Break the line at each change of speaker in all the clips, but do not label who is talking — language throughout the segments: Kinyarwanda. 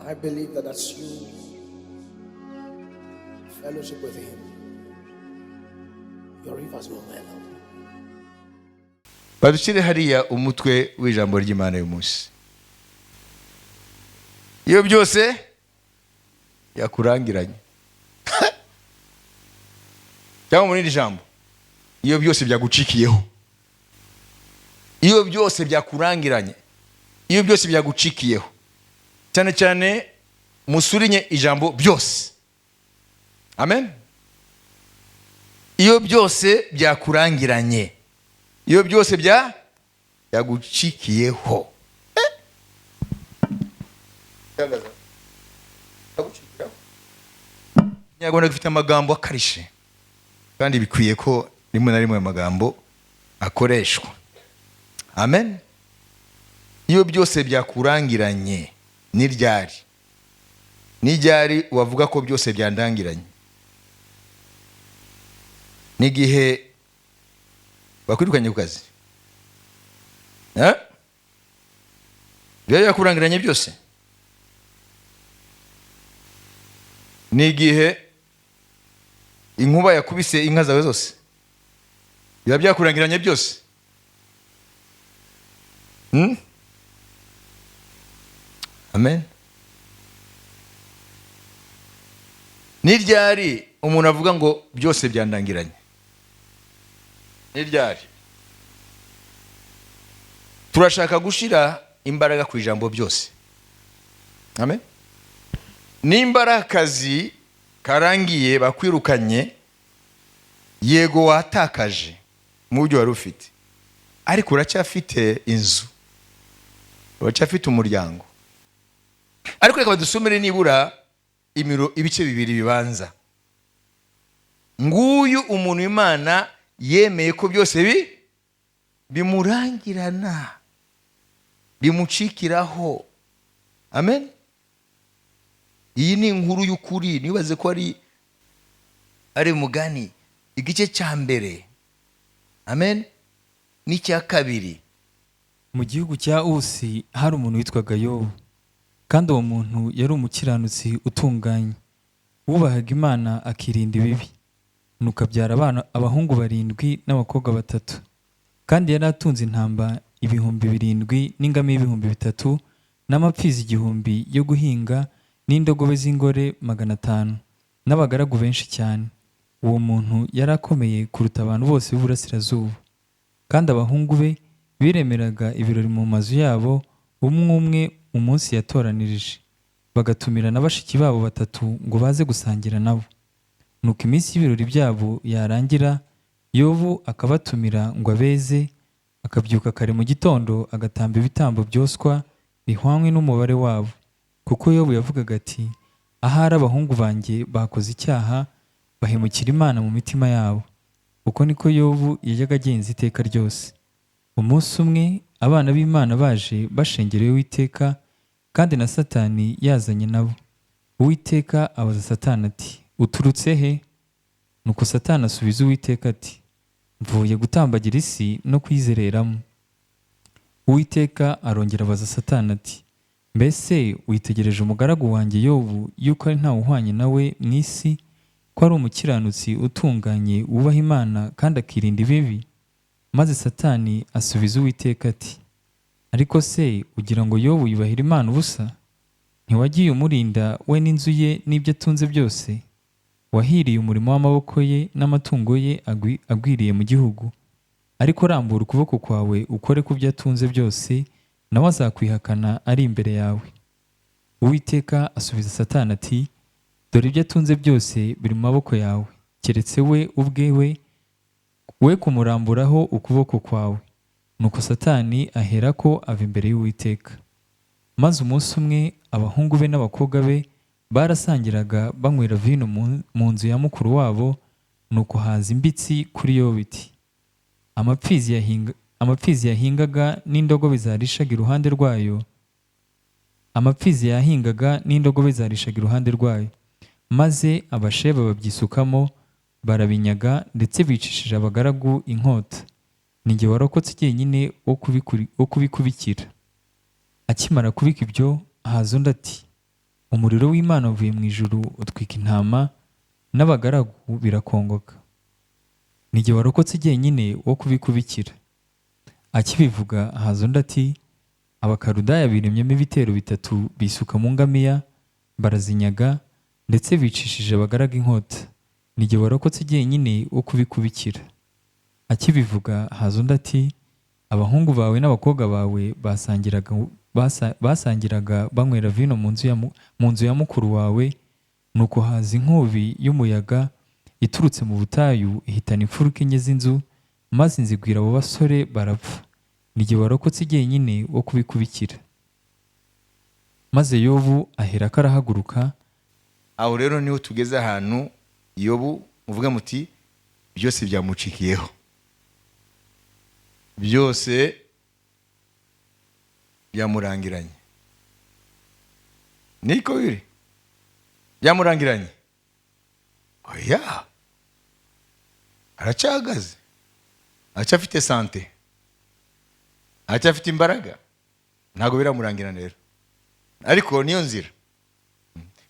I believe that as you fellowship with Him, your rivers will well up.
Badushyire hariya umutwe w'ijambo ry'Imana uyu munsi: iyo byose yakurangiranye, cyangwa mu rindi jambo, iyo byose byagucikiyeho. Iyo byose byakurangiranye, iyo byose byagucikiyeho. Cyane cyane musurinye ijambo "byose". Amen. Iyo byose byakurangiranye, iyo byose byagucikiyeho. Byagucikiraho. Ikinyarwanda gifite amagambo akarishe, kandi bikwiye ko rimwe na rimwe ayo magambo akoreshwa. Amen. Iyo byose byakurangiranye ni ryari? Ni ryari wavuga ko byose byandangiranye? N'igihe bakwirukanye ku kazi. Eh? Biba byakurangiranye byose. Ni igihe inkuba yakubise inka zawe zose, biba byakurangiranye byose. Amen. Ni ryari umuntu avuga ngo byose byandangiranye? Ni ryari? Turashaka gushyira imbaraga ku ijambo "byose". Amen. Nimba ari akazi karangiye, bakwirukanye, yego, watakaje mu byo wari ufite, ariko uracyafite inzu, uracyafite umuryango. Ariko reka badusomere nibura ibice bibiri bibanza. Nguyu umuntu Imana yemeye ko byose bimurangirana, bimucikiraho. Amen. Iyi ni inkuru y'ukuri, ntibaze ko ari umugani. Igice cya mbere, amen, n'icya kabiri.
Mu gihugu cya Usi hari umuntu witwaga Yobu, kandi uwo muntu yari umukiranutsi utunganye, wubahaga Imana akirinda ibibi. Nuko abyara abana, abahungu barindwi n'abakobwa batatu. Kandi yari atunze intama 7000 n'ingamiya 3000 n'amapfizi 1000 yo guhinga n'indogobe z'ingore 500 n'abagaragu benshi cyane. Uwo muntu yari akomeye kuruta abantu bose b'Iburasirazuba. Kandi abahungu be biremeraga ibirori mu mazu yabo, umwe umwe umunsi yatoranirije, bagatumira na bashiki babo batatu ngo baze gusangira nabo. Nuko iminsi y'ibirori byabo yarangira, Yobu akabatumira ngo abeze, akabyuka kare mu gitondo agatamba ibitambo byoswa bihwanywe n'umubare wabo. Kuko Yobu yavugaga ati: "Ahari abahungu banjye bakoze icyaha, bahemukira Imana mu mitima yabo." Uko niko Yobu yajyaga agenza iteka ryose. Umunsi umwe abana b'Imana baje bashengereye Uwiteka, kandi na Satani yazanye nabo. Uwiteka abaza Satani ati: "Uturutse he?" Nuko Satani asubiza Uwiteka ati: "Mvuye gutambagira isi no kuyizereramo." Uwiteka arongera abaza Satani ati: "Mbese witegereje umugaragu wanjye Yobu, yuko ari ntawe uhwanye nawe mu isi, ko ari umukiranutsi utunganye, wubaha Imana kandi akirinda ibibi?" Maze Satani asubiza Uwiteka ati: "Ariko se ugira ngo Yobu yubahira Imana ubusa? Ntiwagiye umurinda we n'inzu ye n'ibyo atunze byose? Wahiriye umurimo w'amaboko ye, n'amatungo ye agwiriye mu gihugu. Ariko rambura ukuboko kwawe ukore ku byo atunze byose, nawe azakwihakana ari imbere yawe." Uwiteka asubiza Satani ati: "Dore ibyo atunze byose biri mu maboko yawe, keretse we ubwe we kumuramburaho ukuboko kwawe." Nuko Satani aherako ava imbere y'Uwiteka. Maze umunsi umwe abahungu be n'abakobwa be barasangiraga, banywera vino mu nzu ya mukuru wabo. Nuko haza imbitsi kuri Yobu iti: Amapfizi yahingaga n'indogobe zarishaga iruhande rwayo, amapfizi yahingaga n'indogobe zarishaga iruhande rwayo, maze Abasheba babyisukamo barabinyaga, ndetse bicishije abagaragu inkota. Ni jye warokotse jyenyine wo kubikubikira." Akimara kubika ibyo, haza undi ati: Umuriro w'Imana uvuye mu ijuru utwika intama n'abagaragu birakongoka. Ni jye warokotse jyenyine wo kubikubikira." Akibivuga haza undi ati: "Abakaludaya biremyemo ibitero bitatu, bisuka mu ngamiya barazinyaga, ndetse bicishije abagaragu inkota. Ni jye warokotse jyenyine wo kubikubikira." Akibivuga haza undi ati: "Abahungu bawe n'abakobwa bawe basangiraga banywera vino mu nzu ya mukuru wawe, nuko haza inkubi y'umuyaga iturutse mu butayu ihitana imfuruka enye z'inzu, maze inzu igwira abo basore barapfa. Ni jye warokotse jyenyine wo kubikubikira." Maze Yobu aherako arahaguruka.
Aho rero niho tugeze, ahantu Yobu muvuga muti byose byamucikiyeho, byose byamurangiranye. Niko biri, byamurangiranye? Oya, aracyahagaze, aracyafite santé, aracyafite imbaraga. Ntabwo biramurangirana rero, ariko niyo nzira,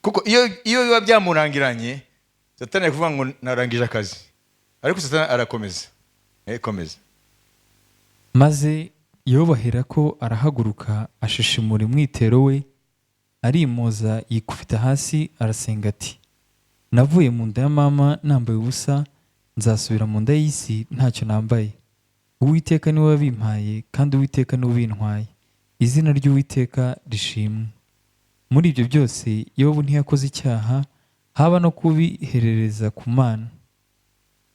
kuko iyo biba byamurangiranye, Satani ari kuvuga ngo narangije akazi, ariko Satani arakomeza. Komeza.
Maze Yobu aherako arahaguruka, ashishimura umwitero we, arimoza, yikubita hasi, arasenga ati: "Navuye mu nda ya mama nambaye ubusa, nzasubira mu nda y'isi ntacyo nambaye. Uwiteka niwe wabimpaye kandi Uwiteka niwe ubintwaye. Izina ry'Uwiteka rishimwe." Muri ibyo byose Yobu ntiyakoze icyaha, haba no kubiherereza ku Mana.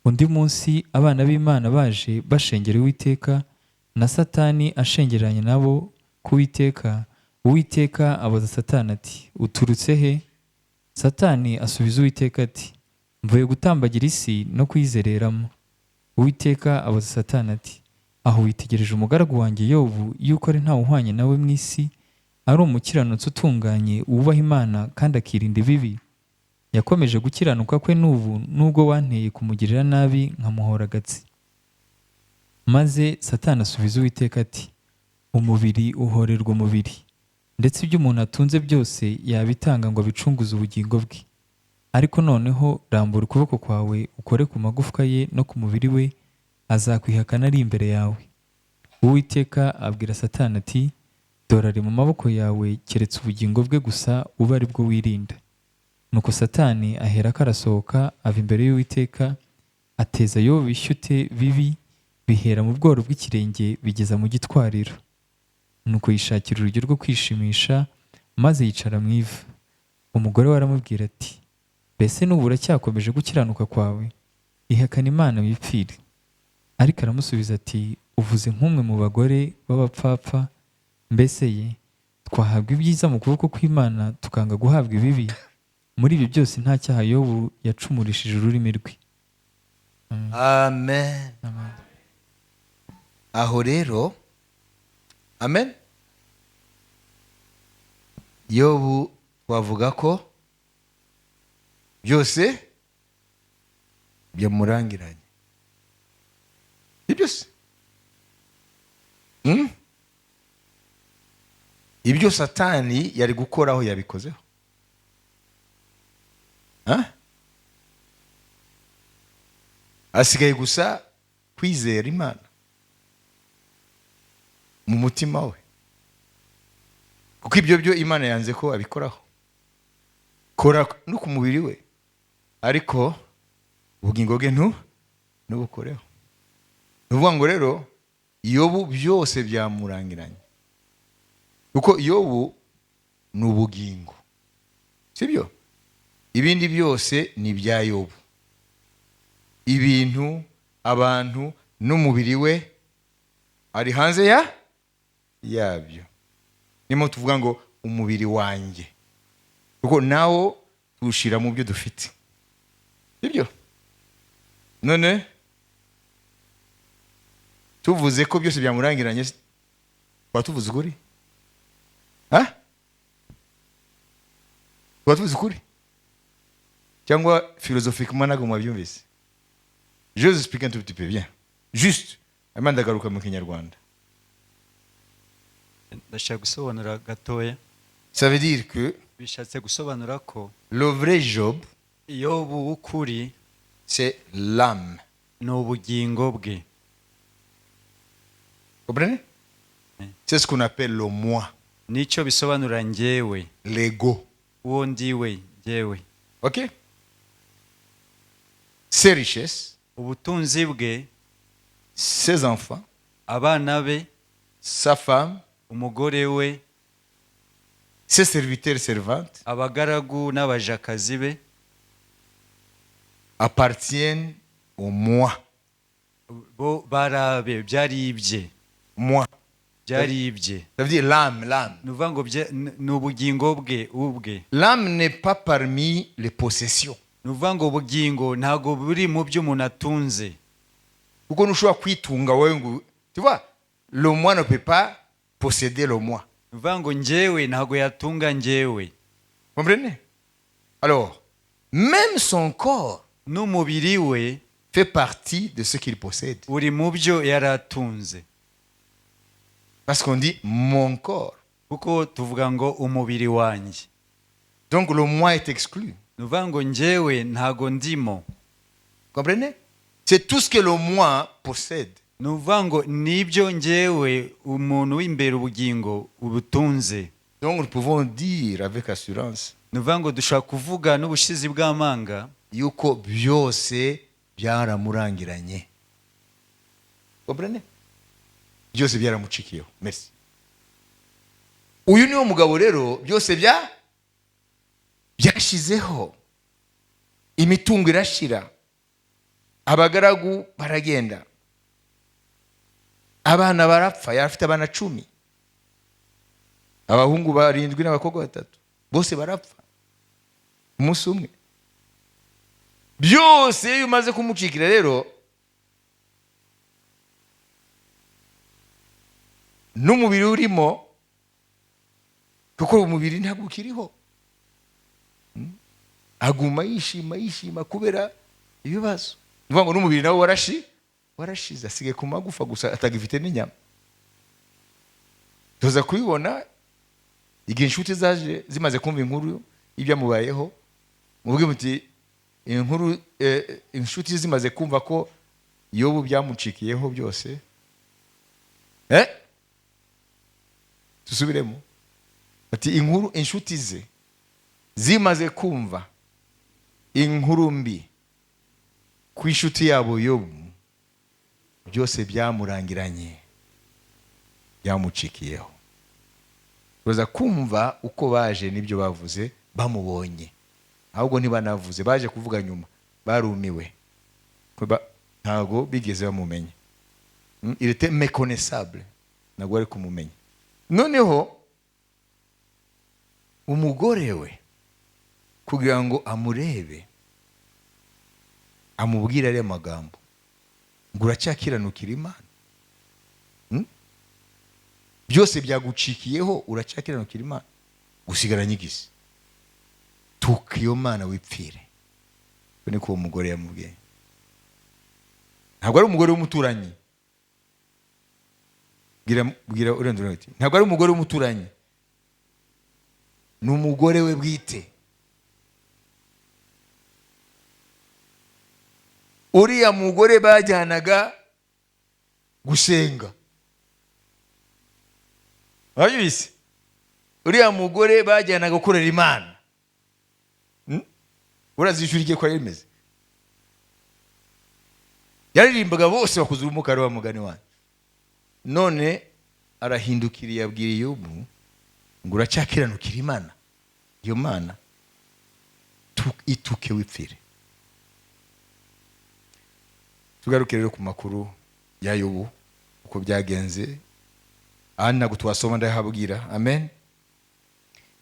Undi munsi abana b'Imana baje bashengera Uwiteka, na Satani ashengeranye nabo ku Uwiteka. Uwiteka abaza Satani ati: "Uturutse he?" Satani asubiza Uwiteka ati: "Mvuye gutambagira isi no kuyizereramo." Uwiteka abaza Satani ati: "Aho witegereje umugaragu wanjye Yobu, yuko ari ntawe uhwanye nawe mu isi, ari umukiranutsi utunganye, wubaha Imana kandi akirinda ibibi? Yakomeje gukiranuka kwe n'ubu, nubwo wanteye kumugirira nabi nkamuhora agatsi." Maze Satani asubiza Uwiteka ati: "Umubiri uhorerwa umubiri, ndetse ibyo umuntu atunze byose yabitanga ngo abicunguze ubugingo bwe. Ariko noneho rambura ukuboko kwawe ukore ku magufwa ye no ku mubiri we, azakwihakana ari imbere yawe." Uwiteka abwira Satani ati: "Dore ari mu maboko yawe, keretse ubugingo bwe gusa ube ari bwo wirinda." Nuko Satani aherako arasohoka ava imbere y'Uwiteka, ateza Yobu ibishyute bibi bihera mu bworo bw'ikirenge bigeza mu gitwariro. Nuko yishakira urugero rwo kwishimisha, maze yicara mu ivu. Umugore we aramubwira ati: "Mbese n'ubu uracyakomeje gukiranuka kwawe? Ihakana Imana wipfire." Ariko aramusubiza ati: "Uvuze nk'umwe mu bagore b'abapfapfa. Mbese ye, twahabwa ibyiza mu kuboko kw'Imana tukanga guhabwa ibibi?" Muri ibyo byose nta cyaha Yobu yacumurishije ururimi rwe.
Amen. Aho rero, amen, Yobu twavuga ko byose byamurangiranye. Ni byose. Ibyo Satani yari gukoraho yabikozeho. Ha? Asigaye gusa kwizera Imana mu mutima we, kuko ibyo byo Imana yanze ko abikoraho, kora no ku mubiri we, ariko ubugingo bwe ntubukoreho. Ni ukuvuga ngo rero Yobu byose byamurangiranye, kuko Yobu ni ubugingo, sibyo? Ibindi byose ni ibya Yobu, ibintu, abantu n'umubiri we ari hanze yabyo. Niyo tuvuga ngo umubiri wanjye, kuko nawo tuwushyira mu byo dufite, sibyo? None tuvuze ko byose byamurangiranye, twaba tuvuze ukuri? Ha, tuba tuvuze ukuri cyangwa philosophiquement ntabwo mwabyumvise? Je vous explique un tout petit peu bien, juste hanyuma ndagaruka mu Kinyarwanda.
Ndashaka gusobanura gatoya.
Ça veut dire que
Bishatse gusobanura ko
Le vrai Job,
Yobu w'ukuri
c'est l'âme.
Ni ubugingo bwe.
Comprenez? C'est ce qu'on appelle le moi,
Nicyo bisobanura njyewe,
l'ego.
Uwo ndiwe njyewe.
Ok. Ses richesses,
Ubutunzi bwe,
ses enfants,
abana be,
sa femme,
umugore we,
ses serviteurs, servantes
abagaragu n'abajakazi be
appartiennent au moi.
Bo barabe byari ibye.
Moi.
Byari ibye.
Ça veut dire l'âme, l'âme.
Ni ukuvuga ngo ni ubugingo bwe ubwe.
L'âme n'est pas parmi les possessions.
Ni ukuvuga ngo ubugingo ntabwo buri mu byo umuntu atunze.
Kuko ntushobora kwitunga wowe ngo, tu vois, le moi ne peut pas posséder le moi.
Ni ukuvuga ngo njyewe ntabwo yatunga njyewe.
Comprenez? Alors, même son corps
N'umubiri we
fait partie de ce qu'il possède.
Uri mu byo yari atunze.
Parce qu'on dit mon corps.
Kuko tuvuga ngo umubiri wanjye.
Donc le moi est exclu.
Ni ukuvuga ngo njyewe ntago ndimo.
Comprenez? C'est tout ce que le moi possède.
Ni ukuvuga ngo nibyo njyewe umuntu w'imbere ubugingo ubutunze.
Donc nous pouvons dire avec assurance
Ni ukuvuga ngo dushobora kuvuga n'ubushizi bw'amanga
yuko byose byaramurangiranye. Comprenez? Byose byaramucikiyeho. Merci. Uyu niwo mugabo rero byose byashizeho, imitungo irashira, abagaragu baragenda, abana barapfa. Yari afite abana 10, abahungu barindwi n'abakobwa batatu, bose barapfa umunsi umwe. Byose iyo umaze kumucikira rero, n'umubiri urimo, kuko umubiri ntabwo ukiriho. Aguma yishima yishima kubera ibibazo. Ni ukuvuga ngo n'umubiri nawe warashize, asigaye ku magufa gusa, atagifite n'inyama. Tuza kubibona igihe inshuti zaje zimaze kumva inkuru y'ibyamubayeho. Muvuge muti inkuru, inshuti zimaze kumva ko Yobu byamucikiyeho byose. Tusubiremo ati inkuru, inshuti ze zimaze kumva inkuru mbi ku inshuti yabo Yobu byose byamurangiranye, byamucikiyeho. Baza kumva uko baje n'ibyo bavuze bamubonye. Ahubwo ntibanavuze, baje kuvuga nyuma, barumiwe. Ntabwo bigeze bamumenya. Il était méconnaissable, ntabwo bari kumumenya. Noneho umugore we kugira ngo amurebe, amubwire ariya magambo ngo uracyakiranukira Imana? Byose byagucikiyeho, uracyakiranukira Imana? Usigaranye igisi, tuka iyo Mana wipfire. Uko niko uwo mugore yamubwiye. Ntabwo ari umugore w'umuturanyi. Bwira urenze uti ntabwo ari umugore w'umuturanyi, ni umugore we bwite. Uriya mugore bajyanaga gusenga, wabyumvise? Uriya mugore bajyanaga gukorera Imana. Urazishura igihe ko yari rimeze, yaririmbaga bose bakuzura umwuka wa mugani wanyu. None arahindukiriye abwira Yobu ngo uracyakiranukira Imana? Iyo Mana ituke wipfire. Tugaruke rero ku makuru ya Yobu uko byagenze. Aha ntabwo twasoma, ndahabwira. Amen.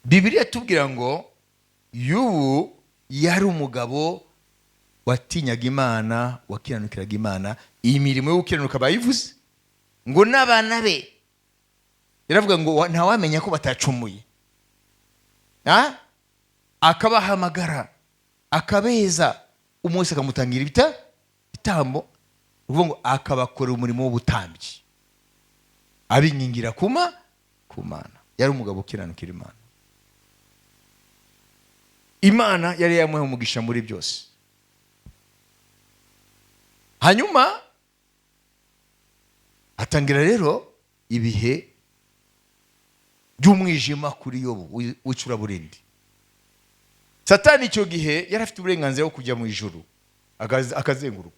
Bibiliya tubwira ngo Yobu yari umugabo watinyaga Imana, wakiranukiraga Imana. Iyi mirimo yo gukiranuka bayivuze ngo n'abana be, yaravuga ngo ntawamenya ko batacumuye. Ha? Akabahamagara akabeza, umunsi akamutangira ibitambo, uvuga ngo akabakorera umurimo w'ubutambyi, abingingira ku Mana. Yari umugabo ukiranukira Imana. Imana yari yamuha umugisha muri byose. Hanyuma hatangira rero ibihe by'umwijima kuri Yobu w'icuraburindi. Satani icyo gihe yari afite uburenganzira bwo kujya mu ijuru akazenguruka.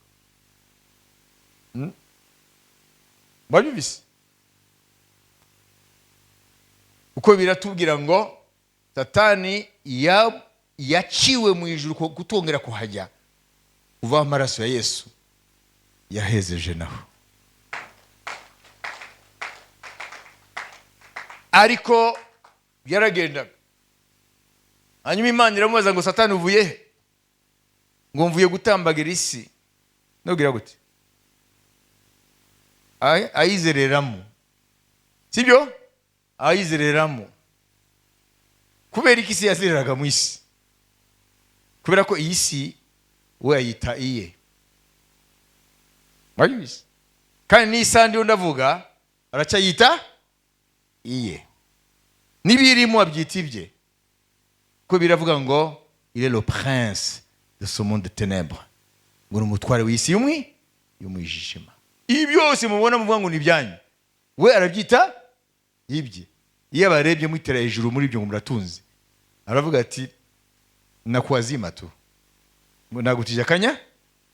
Mwabyumvise uko biratubwira ngo Satani yaciwe mu ijuru kutongera kuhajya kuvaho amaraso ya Yesu yahezeje naho. Ariko yaragendaga. Hanyuma Imana iramubaza ngo Satani uvuye he? Ngo mvuye gutambagira isi. Nubwira gute? Ayizereramo. Sibyo? Ayizereramo. Kubera iki isi yazereraga mu isi? Kubera ko iyi si we ayita iye. Mwabyumvise? Kandi n'isandi yo ndavuga aracyayita iye. N'ibirimo abyita ibye. Kuko biravuga ngo il est le prince de ce monde de ténèbres. Ngo ni umutware w'isi y'umwijima. Ibi byose mubona muvuga ngo ni ibyanyu, we arabyita ibye. Iyo abarebye mwitera hejuru muri ibyo ngo muratunze, aravuga ati nakuwazima tu, nagutije akanya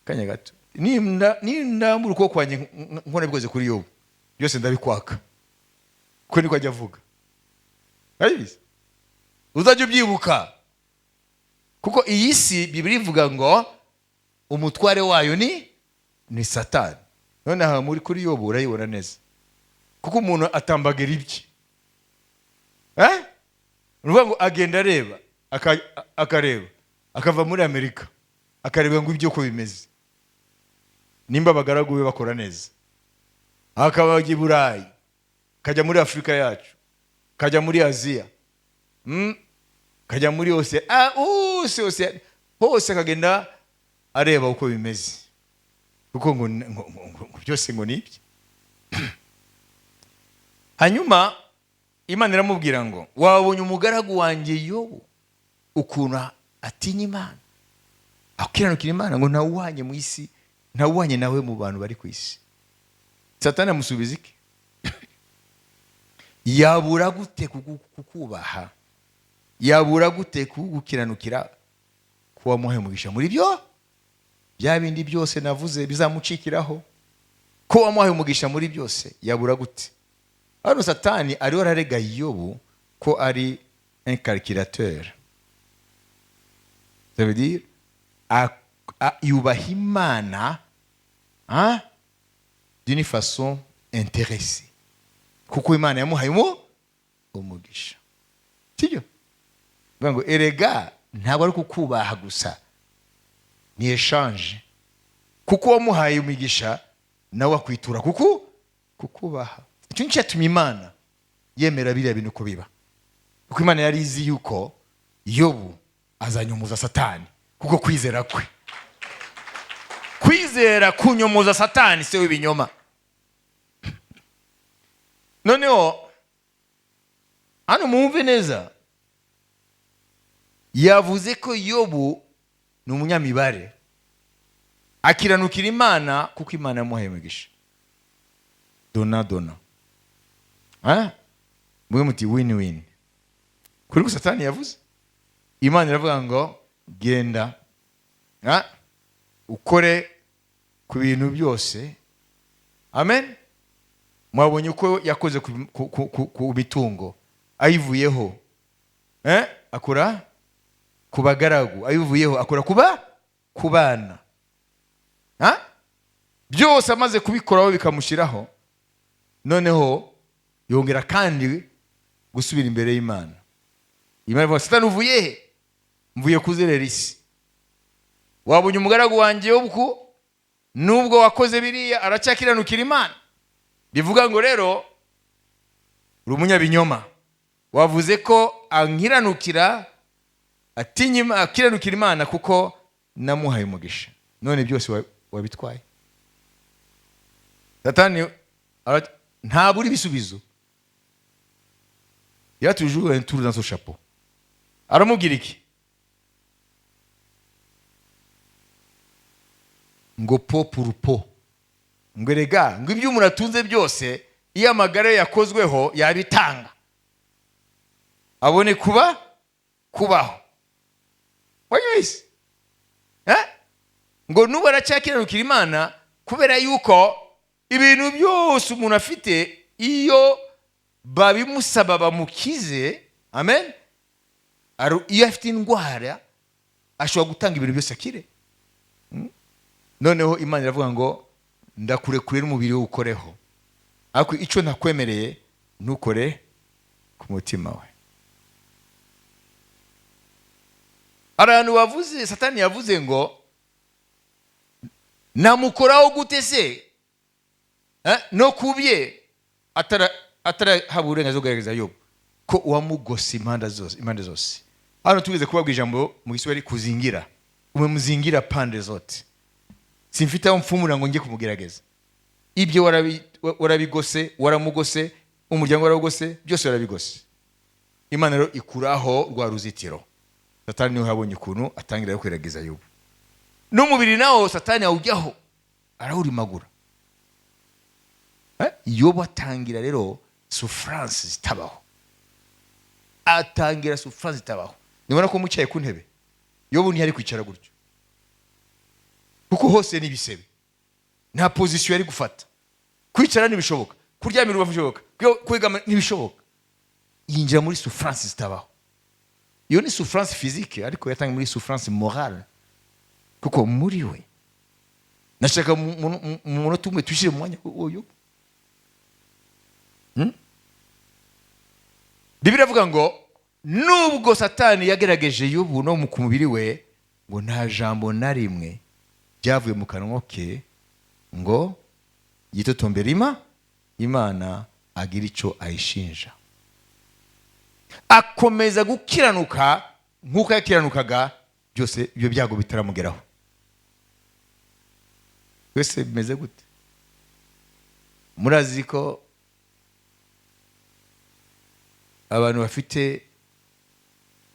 gato, nindambura ukuboko kwanjye nkora bikoze kuri Yobu byose ndabikwaka. Kuko niko ajya avuga. Urabizi? Uzajya ubyibuka, kuko iyi si Bibiliya ivuga ngo umutware wayo ni Satani. None aha muri kuri Yobu urayibona neza, kuko umuntu atambagira ibye. Ni ukuvuga ngo agenda areba, akareba, akava muri Amerika, akareba ngo ibyo uko bimeze, nimba abagaragu be bakora neza, akaba i Burayi, akajya muri Afurika yacu, akajya muri Aziya, akajya muri hose, hose, hose, hose akagenda areba uko bimeze, kuko ngo byose ngo ni ibye. Hanyuma Imana iramubwira ngo wabonye umugaragu wanjye Yobu ukuntu atinya Imana, akiranukira Imana, ngo ntawuhanye mu isi, ntawuhanye nawe mu bantu bari ku isi. Satani amusubiza iki? Yabura gute kukubaha? Yabura gute kugukiranukira kuba muhaye umugisha muri byo? Bya bindi byose navuze bizamucikiraho. Ko wamuhaye umugisha muri byose, yabura gute? Hano Satani ariho ararega Yobu ko ari un calculateur. Ça veut dire, yubaha Imana, hein, d'une façon intéressée. Kuko Imana yamuhaye umugisha. Sibyo? Bivuga ngo erega ntabwo ari kukubaha gusa, ni échange. Kuko wamuhaye umugisha nawe akwitura kukubaha. Icyo nicyo cyatumye Imana yemera biriya bintu ko biba. Kuko Imana yari izi yuko Yobu azanyomoza Satani kuko kwizera kwe. Kwizera kunyomoza Satani se w'ibinyoma. Noneho hano mwumve neza, yavuze ko Yobu ni umunyamibare, akiranukira Imana kuko Imana yamuhaye umugisha. Dona dona. Hein? Mwe muti win win. Kuri ko Satani yavuze, Imana iravuga ngo genda, hein? Ukore ku bintu byose. Amen. Mwabonye uko yakoze ku mitungo ayivuyeho, akora ku bagaragu ayivuyeho, akora ku bana. Ha? Byose amaze kubikoraho bikamushyiraho, noneho yongera kandi gusubira imbere y'Imana. Imana ivuga, Satani uvuye he? Mvuye kuzerera isi. Wabonye umugaragu wanjye Yobu, nubwo wakoze biriya aracyakiranukira Imana. Bivuga ngo rero uri umunyabinyoma, wavuze ko ankiranukira, atinya akiranukira Imana kuko namuhaye umugisha, none byose wabitwaye. Satani ntabura ibisubizo. Il a toujours un tour dans son chapeau. Aramubwira iki? Ngo peau pour peau, ngo erega ngo ibyo umuntu atunze byose, iyo amagara ye yakozweho, yabitanga abone kuba kubaho. Wabyumvise? Eh? Ngo nubu aracyakiranukira Imana kubera yuko ibintu byose umuntu afite, iyo babimusaba bamukize, amen. Iyo afite indwara ashobora gutanga ibintu byose akire. Noneho Imana iravuga ngo: "Ndakurekure n'umubiri we ukoreho, ariko icyo ntakwemereye, ntukore ku mutima we." Hari ahantu bavuze, Satani yavuze ngo: "Namukoraho gute se?" Eh, no kubye atarahabwa uburenganzira bwo kugerageza Yobu, ko uwamugose impande zose, impande zose. Hano tugeze kubabwira ijambo mu Giswahili kuzingira, umemuzingira pande zote. Simfite aho mfumura ngo njye kumugerageza. Ibyo warabigose, waramugose, umuryango warawugose, byose warabigose. Imana rero ikuraho rwa ruzitiro. Satani niwe yabonye ukuntu atangira kugerageza Yobu. N'umubiri nawo Satani awujyaho, arawurimagura. Eh? Yobu atangira rero souffrance zitabaho, atangira souffrance zitabaho. Nibona ko mucaye ku ntebe, Yobu ntiyari kwicara gutyo, kuko hose ni ibisebe, nta position yari gufata. Kwicara ntibishoboka, kuryamira urubavu bishoboka, kwegama ntibishoboka. Yinjira muri souffrance zitabaho. Iyo ni souffrance physique, ariko yatangiye muri souffrance morale, kuko muri we, nashaka mu munota umwe twishyire mu mwanya wa Yobu. Bibiliya iravuga ngo nubwo Satani yagerageje Yobu no ku mubiri we, ngo nta jambo na rimwe ryavuye mu kanwa ke ngo yitotombere Imana, agira icyo ayishinja. Akomeza gukiranuka nk'uko yakiranukaga byose ibyo byago bitaramugeraho. Twese bimeze gute? Murazi ko abantu bafite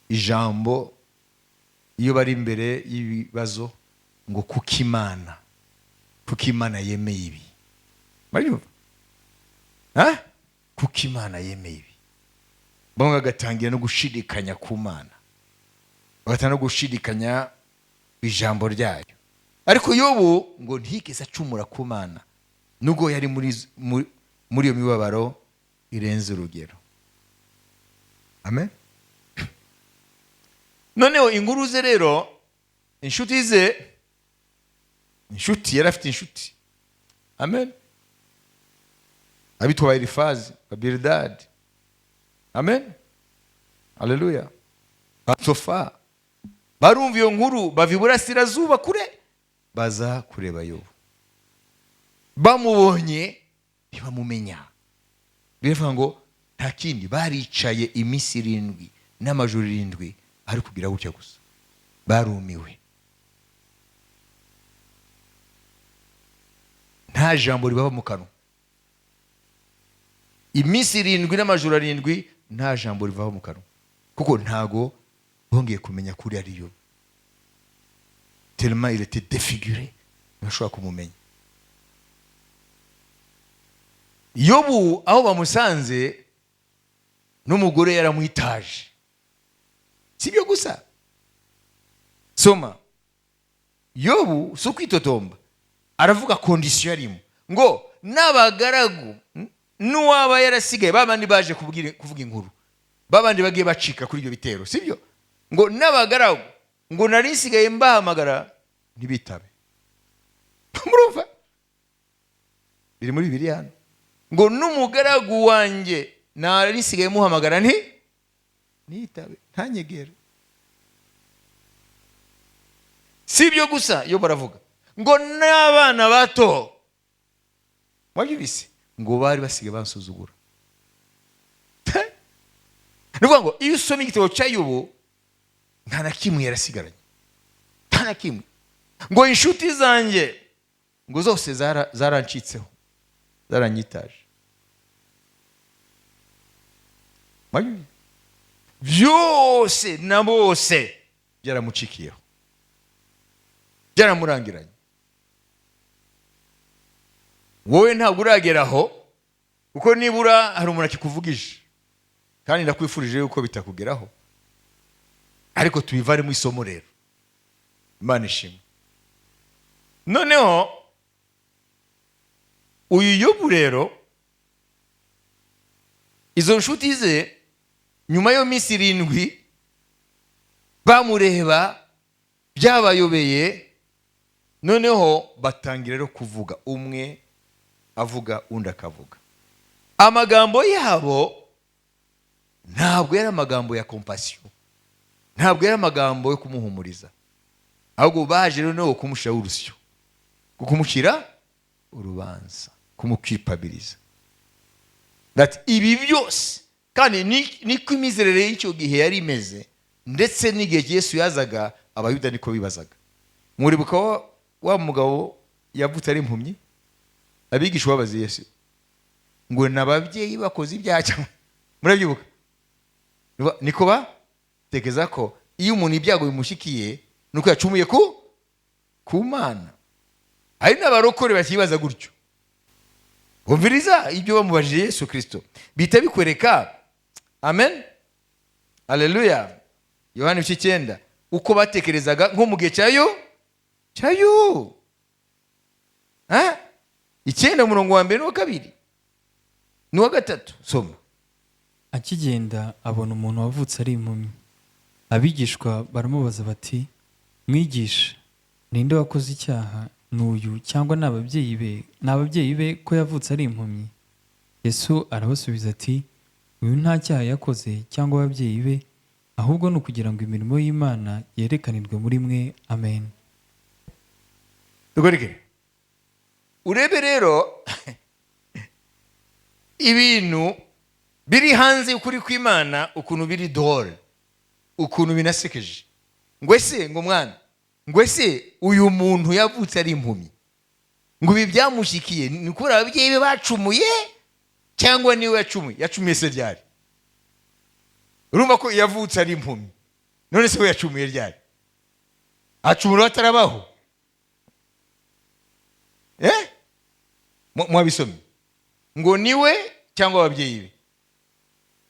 ijambo iyo bari imbere y'ibibazo ngo kuko Imana yemeye ibi. Murabyumva? Ha? Kuko Imana yemeye ibi, bamwe bagatangira no gushidikanya ku Mana, bagatangira no gushidikanya ijambo ryayo. Ariko Yobu ngo ntigeze acumura ku Mana nubwo yari muri iyo mibabaro irenze urugero. Amen. Noneho inkuru ze rero, inshuti ze, inshuti yari afite, inshuti, amen, abitwa ba Elifazi, ba Bilidadi, amen, haleluya, ba Sofa, barumva iyo nkuru, bava iburasirazuba kure, baza kureba Yobu. Bamubonye ntibamumenya. Biravuga ngo nta kindi, baricaye iminsi 7 n'amajoro 7, ari kugira gutya gusa, barumiwe, nta jambo ribaba mu kanwa. Iminsi 7 n'amajoro 7 nta jambo rivaho mu kanwa, kuko ntago bongeye kumenya kuri ariyo, tellement il était défiguré, ntibashobora kumumenya. Yobu aho bamusanze n'umugore yaramwitaje. Si ibyo gusa, soma Yobu, si ukwitotomba, aravuga condition yarimo, ngo n'abagaragu n'uwaba yarasigaye, babandi baje kuvuga inkuru, babandi bagiye bacika kuri ibyo bitero, sibyo? Ngo n'abagaragu, ngo nari nsigaye mbahamagara ntibitabe. Murumva biri muri Bibiliya hano, ngo n'umugaragu wanjye nari nsigaye muhamagara ntitabe, ntanyegere. Si ibyo gusa, iyo baravuga ngo n'abana bato, wabyumvise, ngo bari basigaye bansuzugura. Ni ukuvuga ngo iyo usoma igitabo cya Yobu, nta na kimwe yarasigaranye, nta na kimwe. Ngo inshuti zanjye ngo zose zarancitseho, zaranyitaje, byose na bose byaramucikiyeho, byaramurangiranye. Wowe ntabwo uragera aho, kuko nibura hari umuntu akikuvugisha, kandi ndakwifurije yuko bitakugeraho, ariko tubivanemo isomo rero. Imana ishimwe. Noneho uyu Yobu rero, izo nshuti ze, nyuma y'iyo minsi 7 bamureba byabayobeye, noneho batangira rero kuvuga, umwe avuga, undi akavuga. Amagambo yabo ntabwo yari amagambo ya compassion, ntabwo yari amagambo yo kumuhumuriza, ahubwo baje noneho kumushyiraho urusyo, kumushyira urubanza, kumuculpabiliza. That ibi byose kandi niko imizerere y'icyo gihe yari imeze, ndetse n'igihe Yesu yazaga Abayuda niko bibazaga. Muribuka wa mugabo yavutse ari impumyi, abigishwa babaza Yesu ngo ni ababyeyi bakoze ibyaha cyangwa? Murabyibuka? Niko batekereza ko iyo umuntu ibyago bimushikiye nuko yacumuye ku Mana. Hari n'abarokore bakibaza gutyo. Bumviriza ibyo bamubajije Yesu Kirisito, bihita bikwereka. Amen, aleluya. Yohani ibice 9, uko batekerezaga nko mu gihe cyayo. Ha? 9, umurongo wa mbere n'uwa kabiri n'uwa gatatu, soma.
Akigenda abona umuntu wavutse ari impumyi. Abigishwa baramubaza bati: "Mwigisha, ninde wakoze icyaha, ni uyu cyangwa ni ababyeyi be, ni ababyeyi be ko yavutse ari impumyi?" Yesu arabasubiza ati: "Uyu nta cyaha yakoze cyangwa ababyeyi be, ahubwo ni ukugira ngo imirimo y'Imana yerekanirwe muri mwe." Amen.
Dukoreke urebe rero ibintu biri hanze y'ukuri kw'Imana, ukuntu biri dore, ukuntu binasekeje. Ngo ese, ngo mwana, ngo ese uyu muntu yavutse ari impumyi, ngo ibi byamushyikiye ni kubera ababyeyi be bacumuye cyangwa niwe yacumuye? Yacumuye se ryari? Urumva ko yavutse ari impumyi, none se we yacumuye ryari? Acumura atarabaho? Eh, mwabisomye ngo niwe cyangwa ababyeyi be?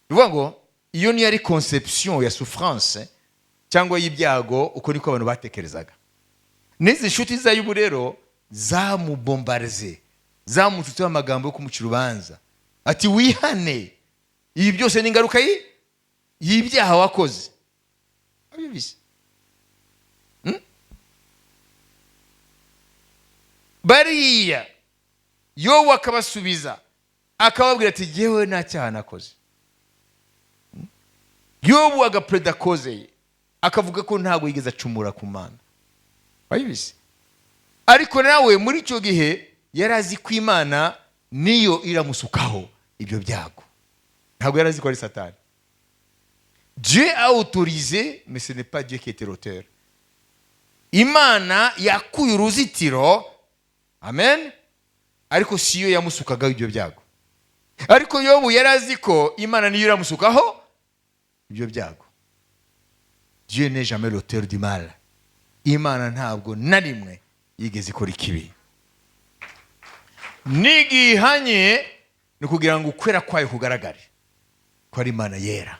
Bivuga ngo iyo niyo ari conception ya souffrance cyangwa y'ibyago, uko niko abantu batekerezaga. N'izi nshuti za Yobu rero zamubombarize, zamututseho amagambo yo kumuca urubanza, ati: "Wihane, ibi byose ni ingaruka y'ibyaha wakoze." Abibizi? Bariya Yobu akabasubiza, akababwira ati: "Jyewe nta cyaha nakoze." Yobu agaplaida cause ye, akavuga ko ntabwo yigeze acumura ku Mana. Wabibizi? Ariko nawe muri icyo gihe yari azi ko Imana niyo iramusukaho ibyo byago, ntabwo yari azi ko ari Satani. Dieu a autorisé, mais ce n'est pas Dieu qui était l'auteur. Imana yakuye uruzitiro, amen, ariko si yo yamusukagaho ibyo byago. Ariko Yobu yari azi ko Imana niyo iramusukaho ibyo byago. Dieu n'est jamais l'auteur du mal. Imana ntabwo na rimwe yigeze ikora ikibi. Nigihanye ni ukugira ngo ukwera kwayo kugaragare, ko ari Imana yera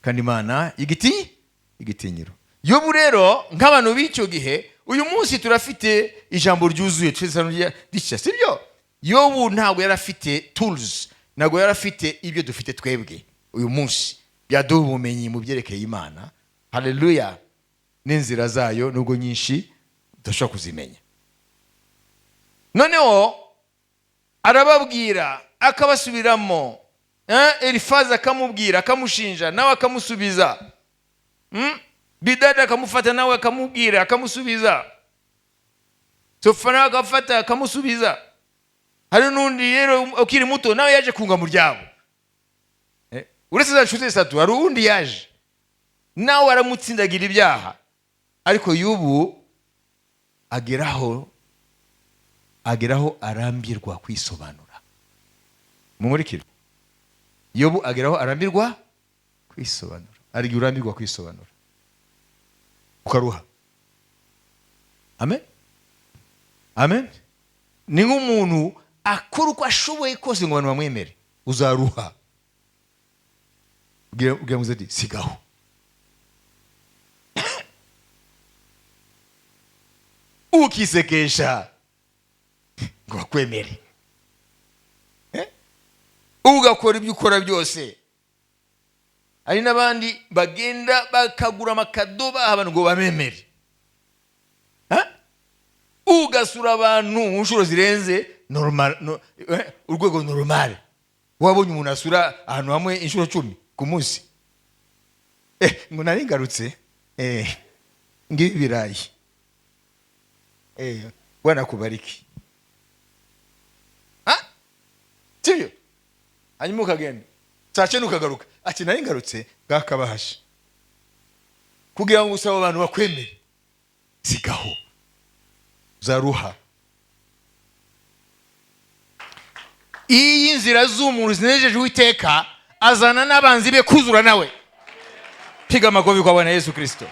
kandi Imana igiti igitinyiro. Yobu rero, nk'abantu b'icyo gihe, uyu munsi turafite ijambo ryuzuye, twese rishya, sibyo? Yobu ntabwo yari afite tools, ntabwo yari afite ibyo dufite twebwe uyu munsi byaduha ubumenyi mu byerekeye Imana, haleluya, n'inzira zayo, nubwo nyinshi tudashobora kuzimenya. Noneho arababwira, akabasubiramo. Elifazi akamubwira, akamushinja, nawe akamusubiza. Bidadi akamufata, nawe akamubwira, akamusubiza. Sofa nawe akafata, akamusubiza. Hari n'undi rero ukiri muto nawe yaje kunga mu ryabo. Uretse za nshuti zitatu, hari uwundi yaje nawe aramutsindagira ibyaha. Ariko y'ubu ageraho arambirwa kwisobanura. Mumurikire, Yobu ageraho arambirwa kwisobanura. Hari igihe urambirwa kwisobanura ukaruha. Amen, amen. Ni nk'umuntu Akora uko ashoboye kose ngo abantu bamwemere. Uzaruha. Bwira muze ati sigaho. Ukisekesha ngo bakwemere, ugakora ibyo ukora byose. Hari n'abandi bagenda bakagura amakado baha abantu ngo bamemere. Ugasura abantu mu nshuro zirenze normal, no, urwego normal. Wabonye umuntu asura ahantu hamwe inshuro 10 ku munsi, ngo nari ngarutse, ngibi ibirayi, Bwana kubariki, sibyo? Hanyuma ukagenda saa cyenda ukagaruka, ati nari ngarutse bwakabahasha, kugira ngo usaba abantu bakwemere. Sigaho, uzaruha. Iyi nzira z'umuntu zinejeje Uwiteka, azana n'abanzi be kuzura nawe. Piga amakofi kwa Bwana Yesu Kristo.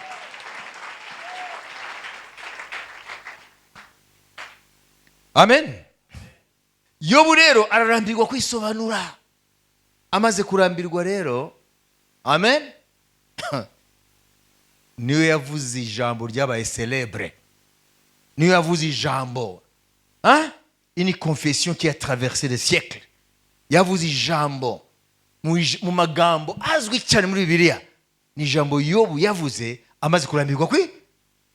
Amen. Yobu rero ararambirwa kwisobanura. Amaze kurambirwa rero, amen, niyo yavuze ijambo ryabaye célèbre. Niyo yavuze ijambo, hein? Une confession qui a traversé les siècles. Yavuze ijambo mu magambo azwi cyane muri Bibiliya. Ni ijambo Yobu yavuze amaze kurambirwa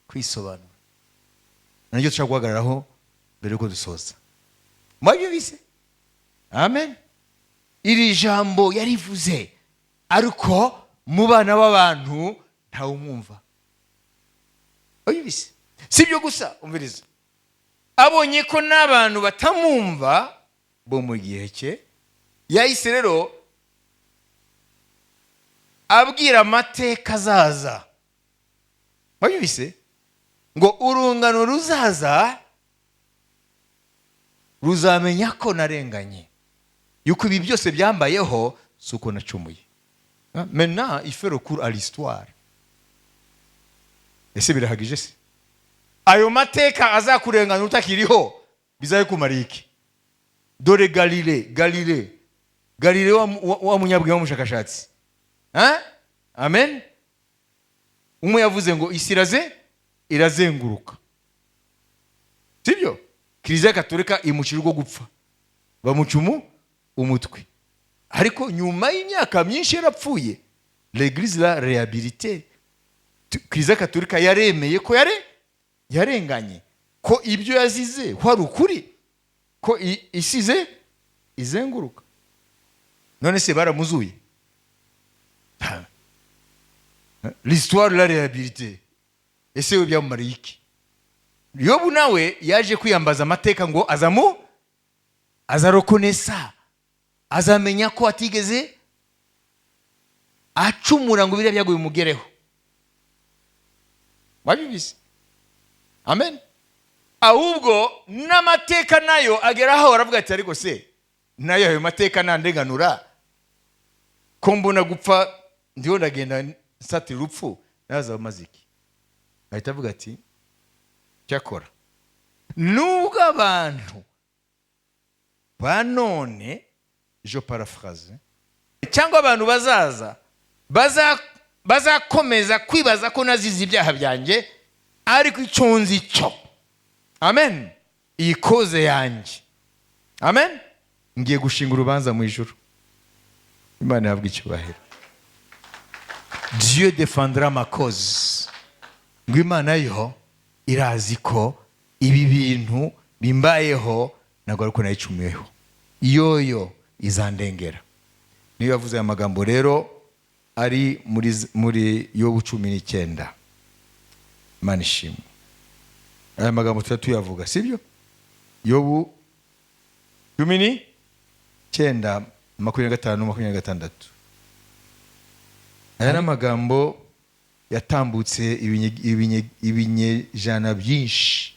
kwisobanura. Naryo dushobora guhagararaho mbere yuko dusoza. Mwabyumvise? Amen. Iri jambo yarivuze ariko mu bana b'abantu ntawumwumva. Mwabyumvise? Si ibyo gusa, umviriza. Abonye ko n'abantu batamwumva bo mu gihe cye, yahise rero abwira amateka azaza. Mwabyumvise? Ngo urungano ruzaza ruzamenya ko narenganye, yuko ibi byose byambayeho si uko nacumuye. Maintenant il fait recours à l'histoire. Ese birahagije se? Ayo mateka azakurenganya utakiriho bizakumara iki? Dore Galile wa munyabwenge w'umushakashatsi. Hein? Amen. Umwe yavuze ngo isi irazenguruka, sibyo? Kiliziya Katolika imucira urwo gupfa, bamuca umutwe. Ariko nyuma y'imyaka myinshi yarapfuye, l'église la réhabilité. Kiliziya Katolika yaremeye ko yarenganye, ko ibyo yazize ko ari ukuri, ko isize izenguruka. None se baramuzuye? L'histoire de la réhabilité. Ese we byamumariye iki? Yobu nawe yaje kwiyambaza amateka ngo azarokonesa, azamenya ko atigeze acumura ngo biriya byago bimugereho. Wabibizi? Amen. Ahubwo n'amateka nayo ageraho aravuga ati ariko se nayo ayo mateka nandenganura, ko mbona gupfa ndiho ndagenda nsatira urupfu, naza maze iki? Ahita avuga ati cyakora nubwo abantu ba none, je paraphrase, cyangwa abantu bazaza bazakomeza kwibaza ko nazize ibyaha byanjye, ariko icyo nzi cyo, amen, iyi koze yanjye, amen, ngiye gushinga urubanza mu ijuru. Imana ihabwe icyubahiro. Dieu défendra ma cause. Ngo Imana yo irazi ko ibi bintu bimbayeho ntabwo ariko nayicumiyeho, yoyo izandengera. Niyo yavuze aya magambo rero ari muri Yobu 19. Imana ishimwe. Aya magambo tuba tuyavuga, sibyo? Yobu 19, 25, 26. Aya ni amagambo yatambutse ibinyejana byinshi.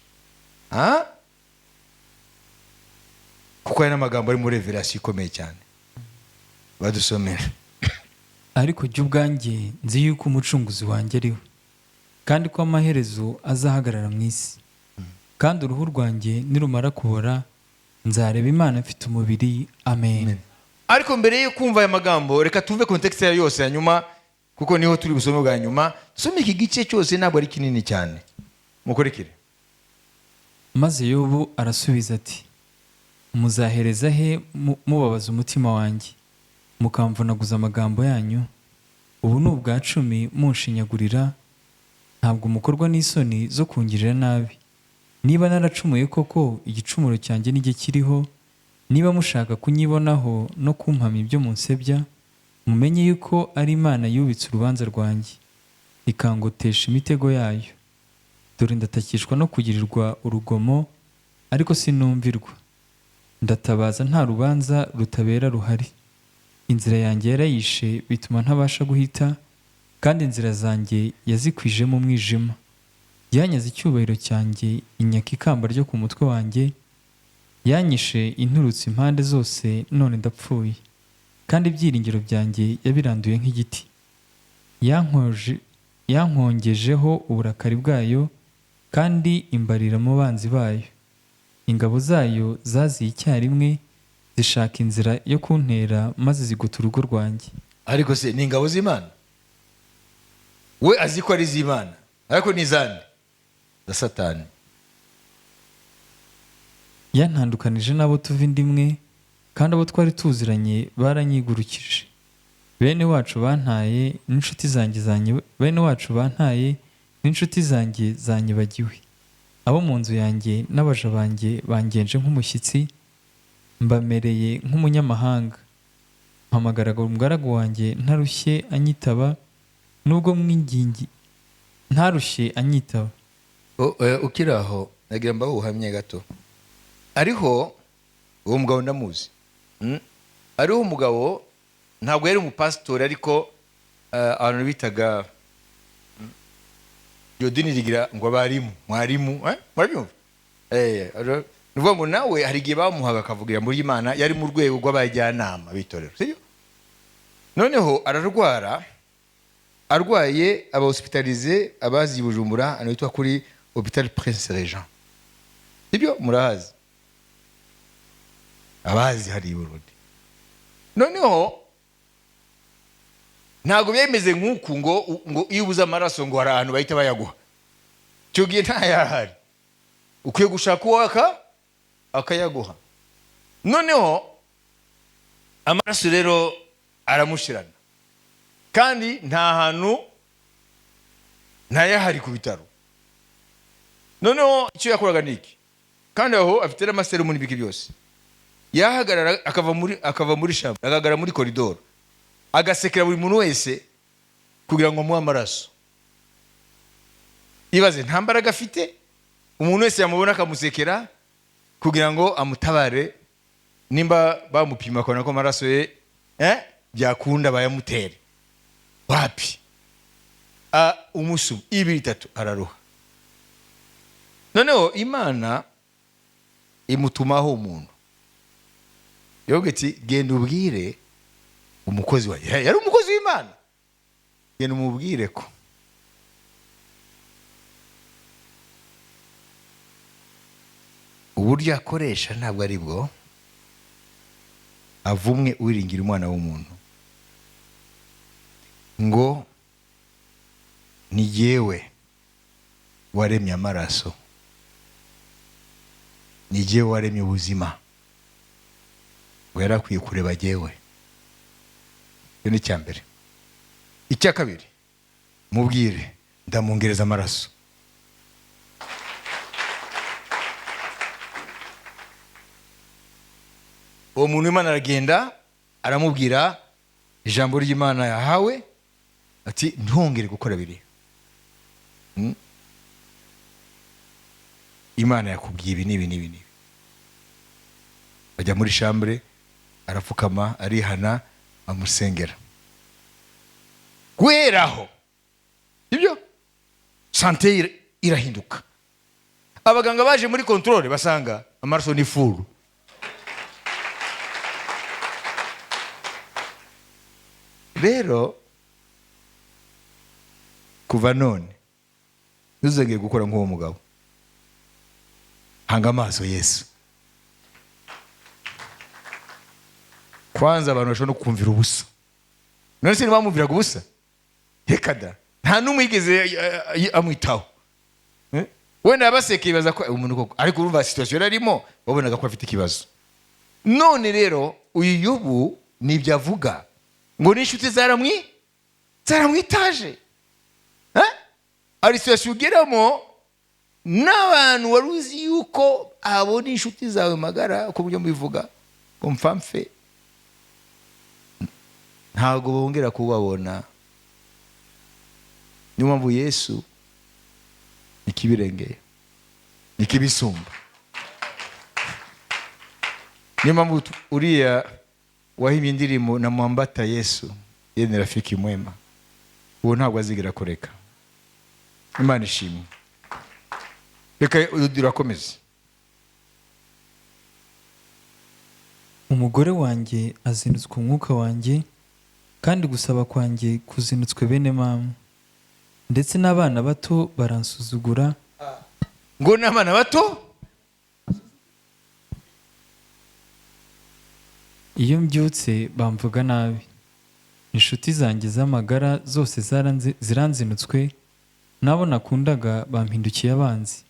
Kuko aya ni amagambo ari muri revelation ikomeye cyane. Badusomera.
Ariko jye ubwanjye nzi yuko umucunguzi wanjye ariwe, kandi ko amaherezo azahagarara mu isi. Kandi uruhu rwanjye nirumara kubora, Nzareba Imana mfite umubiri. Amen.
Ariko mbere yo kumva aya magambo, reka tumve context yayo yose hanyuma, kuko niho turi busome bwa nyuma. Dusome iki gice cyose, ntabwo ari kinini cyane. Mukurikire.
Maze Yobu arasubiza ati: "Muzahereza he mubabaza umutima wanjye, mukamvunaguza amagambo yanyu? Ubu ni ubwa 10 munshinyagurira. Ntabwo mukorwa n'isoni zo kungirira nabi? Niba naracumuye koko, igicumuro cyanjye nijye kiriho. Niba mushaka kunyibonaho no kumpamya ibyo munsebya, mumenye yuko ari Imana yubitse urubanza rwanjye, ikangotesha imitego yayo. Dore ndatakishwa no kugirirwa urugomo, ariko sinumvirwa. Ndatabaza, nta rubanza rutabera ruhari. Inzira yanjye yarayishe, bituma ntabasha guhita, kandi inzira zanjye yazikwijemo umwijima. Yanyaze icyubahiro cyanjye, inyaka ikamba ryo ku mutwe wanjye. Yanyishe inturutse impande zose, none ndapfuye, kandi ibyiringiro byanjye yabiranduye nk'igiti. Yankongejeho uburakari bwayo, kandi imbarira mu banzi bayo. Ingabo zayo zaziye icyarimwe, zishaka inzira yo kuntera, maze zigota urugo rwanjye."
Ariko se ni ingabo z'Imana? We azi ko ari iz'Imana, ariko ni izande? Za Satani.
"Yantandukanije n'abo tuva inda imwe, kandi abo twari tuziranye baranyigurukije. Bene wacu bantaye n'inshuti zanjye bene wacu bantaye n'inshuti zanjye zanyibagiwe. Abo mu nzu yanjye n'abaja banjye bangenje nk'umushyitsi, mbamereye nk'umunyamahanga. Mpamagaraga umugaragu wanjye ntarushye anyitaba, nubwo mwingingi ntarushye anyitaba."
Ukiri aho, nagira mbaho ubuhamya gato. Ariho uwo mugabo ndamuzi. Ariho umugabo, ntabwo yari umupasitori, ariko abantu bitaga iryo dini rigira ngo abarimu, mwarimu, murabyumva? Ni ukuvuga ngo nawe hari igihe bamuhaga akavugira muri Imana, yari mu rwego rw'abajyanama b'itorero, sibyo? Noneho ararwara, arwaye aba hospitalisé, abazi i Bujumbura ahantu hitwa kuri Hôpital Prince Régent, sibyo? Murahazi abazi hari i Burundi. Noneho ntabwo byemeze nk'uku ngo iyo ubuze amaraso ngo hari ahantu bahita bayaguha. Icyo gihe ntayahari, ukwiye gushaka uwaka akayaguha. Noneho amaraso rero aramushirana, kandi nta hantu ntayahari ku bitaro. Noneho icyo yakoraga ni iki? Kandi aho afite n'amaserumu n'ibiki byose, yahagarara akava muri chambre, agahagarara muri koridoro, agasekera buri muntu wese kugira ngo amuhe amaraso. Ibaze, nta mbaraga afite, umuntu wese yamubona akamusekera kugira ngo amutabare. Nimba bamupima akabona ko amaraso ye byakunda, bayamutere. Wapi, umunsi umwe, ibiri, itatu, araruha. Noneho Imana imutumaho umuntu, yavuga ati: "Genda ubwire umukozi wawe." Yari umukozi w'Imana. "Genda umubwire ko uburyo akoresha ntabwo ari bwo. Avumwe uwiringira umwana w'umuntu, ngo ni jyewe waremye amaraso, ni jyewe waremye ubuzima, ngo yari akwiye kureba jyewe." Icyo ni icya mbere. Icya kabiri, mubwire ndamwongereza amaraso. Uwo muntu w'Imana aragenda, aramubwira ijambo ry'Imana yahawe, ati: "Ntongere gukora biriya. Imana yakubwiye ibi n'ibi n'ibi n'ibi." Bajya muri chambre, arapfukama, arihana, amusengera. Guhera aho ibyo santé irahinduka. Abaganga baje muri contrôle, basanga amaraso ni full. Rero kuva none ntuzongere gukora nk'uwo mugabo. Hanga amaso Yesu. Kwanza abantu bashobora no kumvira ubusa. None se ntibamwumviraga ubusa? Reka da, nta n'umwe yigeze amwitaho. Eh? Wenda yabasekeye, bibaza ko umuntu koko, ariko urumva situation yari arimo, wabonaga ko afite ikibazo. None rero uyu Yobu nibyo avuga ngo n'inshuti zaramwitaje. Eh? Hari situation ugeramo n'abantu wari uzi yuko abona inshuti zawe magara, uko buryo mbivuga ngo mpfamfe, ntabwo bongera kubabona. Niyo mpamvu Yesu ikibirengeye, ikibisumba. Niyo mpamvu uriya wahimbye indirimbo "Namwambata Yesu, yeye ni rafiki mwema", uwo ntabwo azigera kureka. Imana ishimwe. Reka turakomeza.
Umugore wanjye azinutswe umwuka wanjye, kandi gusaba kwanjye kuzinutswe bene mama, ndetse n'abana bato baransuzugura.
Ngo n'abana bato.
Iyo mbyutse bamvuga nabi. Inshuti zanjye z'amagara zose ziranzinutswe, n'abo nakundaga bampindukiye abanzi.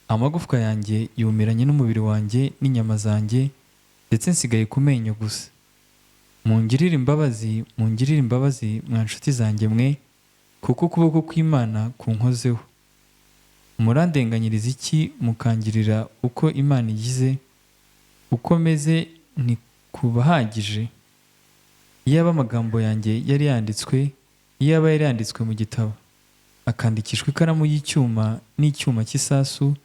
Amagufwa yanjye yumiranye n'umubiri wanjye n'inyama zanjye, ndetse nsigaye ku menyo gusa. Mungirire imbabazi, mungirire imbabazi, mwa nshuti zanjye mwe, kuko ukuboko kw'Imana kunkozeho. Murandenganyiriza iki mukangirira uko Imana igize? Uko meze ntikubahagije? Iyaba amagambo yanjye yari yanditswe, iyaba yari yanditswe mu gitabo, akandikishwa ikaramu y'icyuma n'icyuma cy'isasu,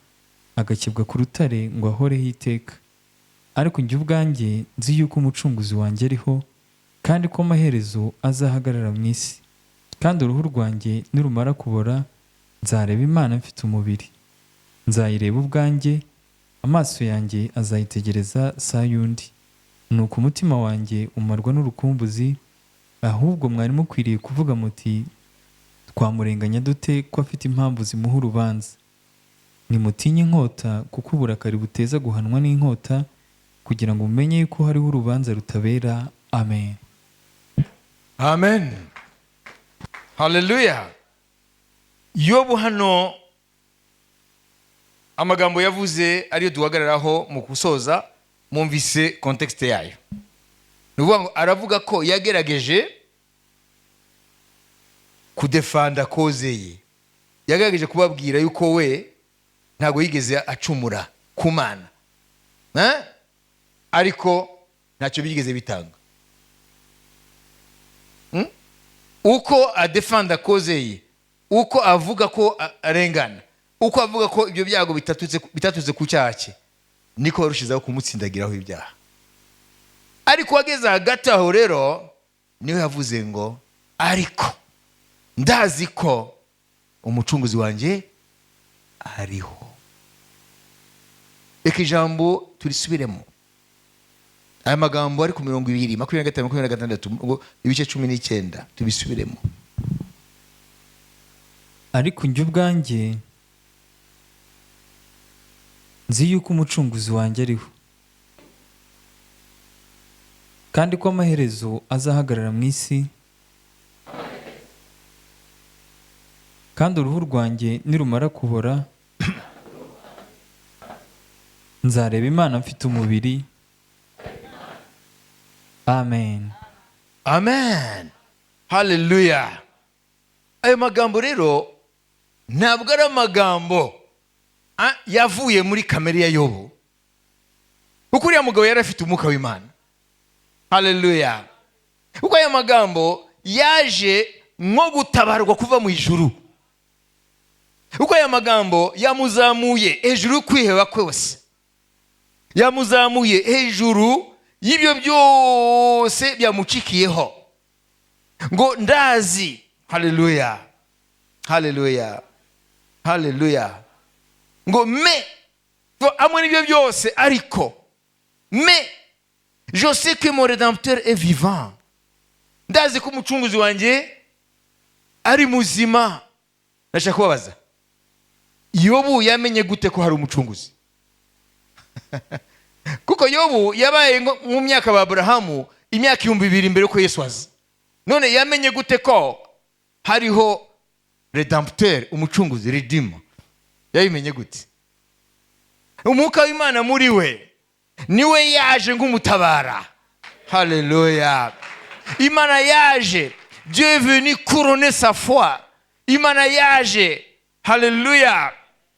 agakebwa ku rutare ngo ahoreho iteka. Ariko njye ubwanjye nzi yuko umucunguzi wanjye ariho, kandi ko amaherezo azahagarara mu isi. Kandi uruhu rwanjye nirumara kubora, nzareba Imana mfite umubiri. Nzayireba ubwanjye, amaso yanjye azayitegereza saa y'undi. Nuko umutima wanjye umarwa n'urukumbuzi. Ahubwo mwari mukwiriye kuvuga muti: "Twamurenganya dute ko afite impamvu zimuha urubanza?" Nimutinye inkota, kuko uburakari buteza guhanwa n'inkota, kugira ngo mumenye yuko hariho urubanza rutabera. Amen.
Amen, haleluya. Yobu hano amagambo yavuze ariyo duhagararaho mu gusoza. Mwumvise contexte yayo. Ni ukuvuga ngo aravuga ko yagerageje kudefanda cause ye, yagerageje kubabwira yuko we ntabwo yigeze acumura ku Mana. Eh? Ariko ntacyo bigeze bitanga. Uko adefanda cause ye, uko avuga ko arengana, uko avuga ko ibyo byago bitatutse ku cyaha cye, niko barushizaho kumutsindagiraho ibyaha. Ariko wageze hagati aho rero niwe yavuze ngo: "Ariko ndazi ko umucunguzi wanjye ariho." Reka ijambo turisubiremo, aya magambo ari ku 20, 25, 26, ngo ibice 19, tubisubiremo.
Ariko njye ubwanjye nzi yuko umucunguzi wanjye ariho, kandi ko amaherezo azahagarara mu isi, kandi uruhu rwanjye nirumara kubora, nzareba Imana mfite umubiri. Amen.
Amen, haleluya. Ayo magambo rero ntabwo ari amagambo yavuye muri kamere ya Yobu, kuko uriya mugabo yari afite umwuka w'Imana. Haleluya. Kuko aya magambo yaje nko gutabarwa kuva mu ijuru, kuko aya magambo yamuzamuye hejuru y'ukwiheba kose, yamuzamuye hejuru y'ibyo byose byamucikiyeho, ngo ndazi. Haleluya, haleluya, haleluya. Ngo mais amwe n'ibyo byose, ariko mais je sais que mon rédempteur est vivant, ndazi ko umucunguzi wanjye ari muzima. Ndashaka kubabaza: Yobu yamenye gute ko hari umucunguzi? Kuko Yobu yabaye mu myaka ba Aburahamu. Imyaka 2000 mbere yuko Yesu aza. None yamenye gute ko hariho Rédempteur, umucunguzi, Redeemer? Yabimenye gute? Umwuka w'Imana muri we, niwe yaje nk'umutabara. Haleluya! Imana yaje, Dieu est venu couronner sa foi. Imana yaje, haleluya,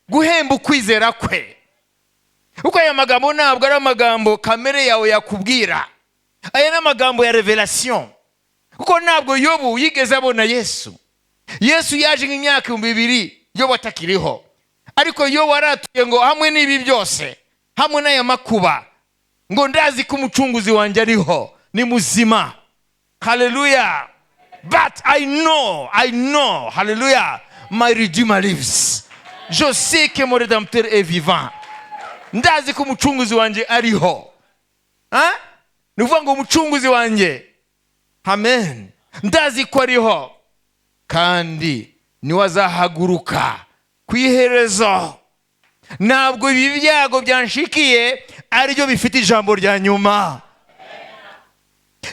guhemba ukwizera kwe, kuko aya magambo ntabwo ari amagambo kamere yawe yakubwira. Aya ni amagambo ya révélation, kuko ntabwo Yobu yigeze abona Yesu. Yesu yaje nk'imyaka 2000 Yobu atakiriho, ariko Yobu aratuye ngo hamwe n'ibi byose, hamwe n'aya makuba, ngo ndazi ko umucunguzi wanjye ariho, ni muzima. Haleluya! But I know, I know, haleluya, my Redeemer lives. Je sais que mon Rédempteur est vivant. Ndazi ko umucunguzi wanjye ariho. Ah? Ni ukuvuga ngo umucunguzi wanjye, amen, ndazi ko ariho, kandi niwe azahaguruka ku iherezo. Ntabwo ibi byago byanshikiye aribyo bifite ijambo rya nyuma.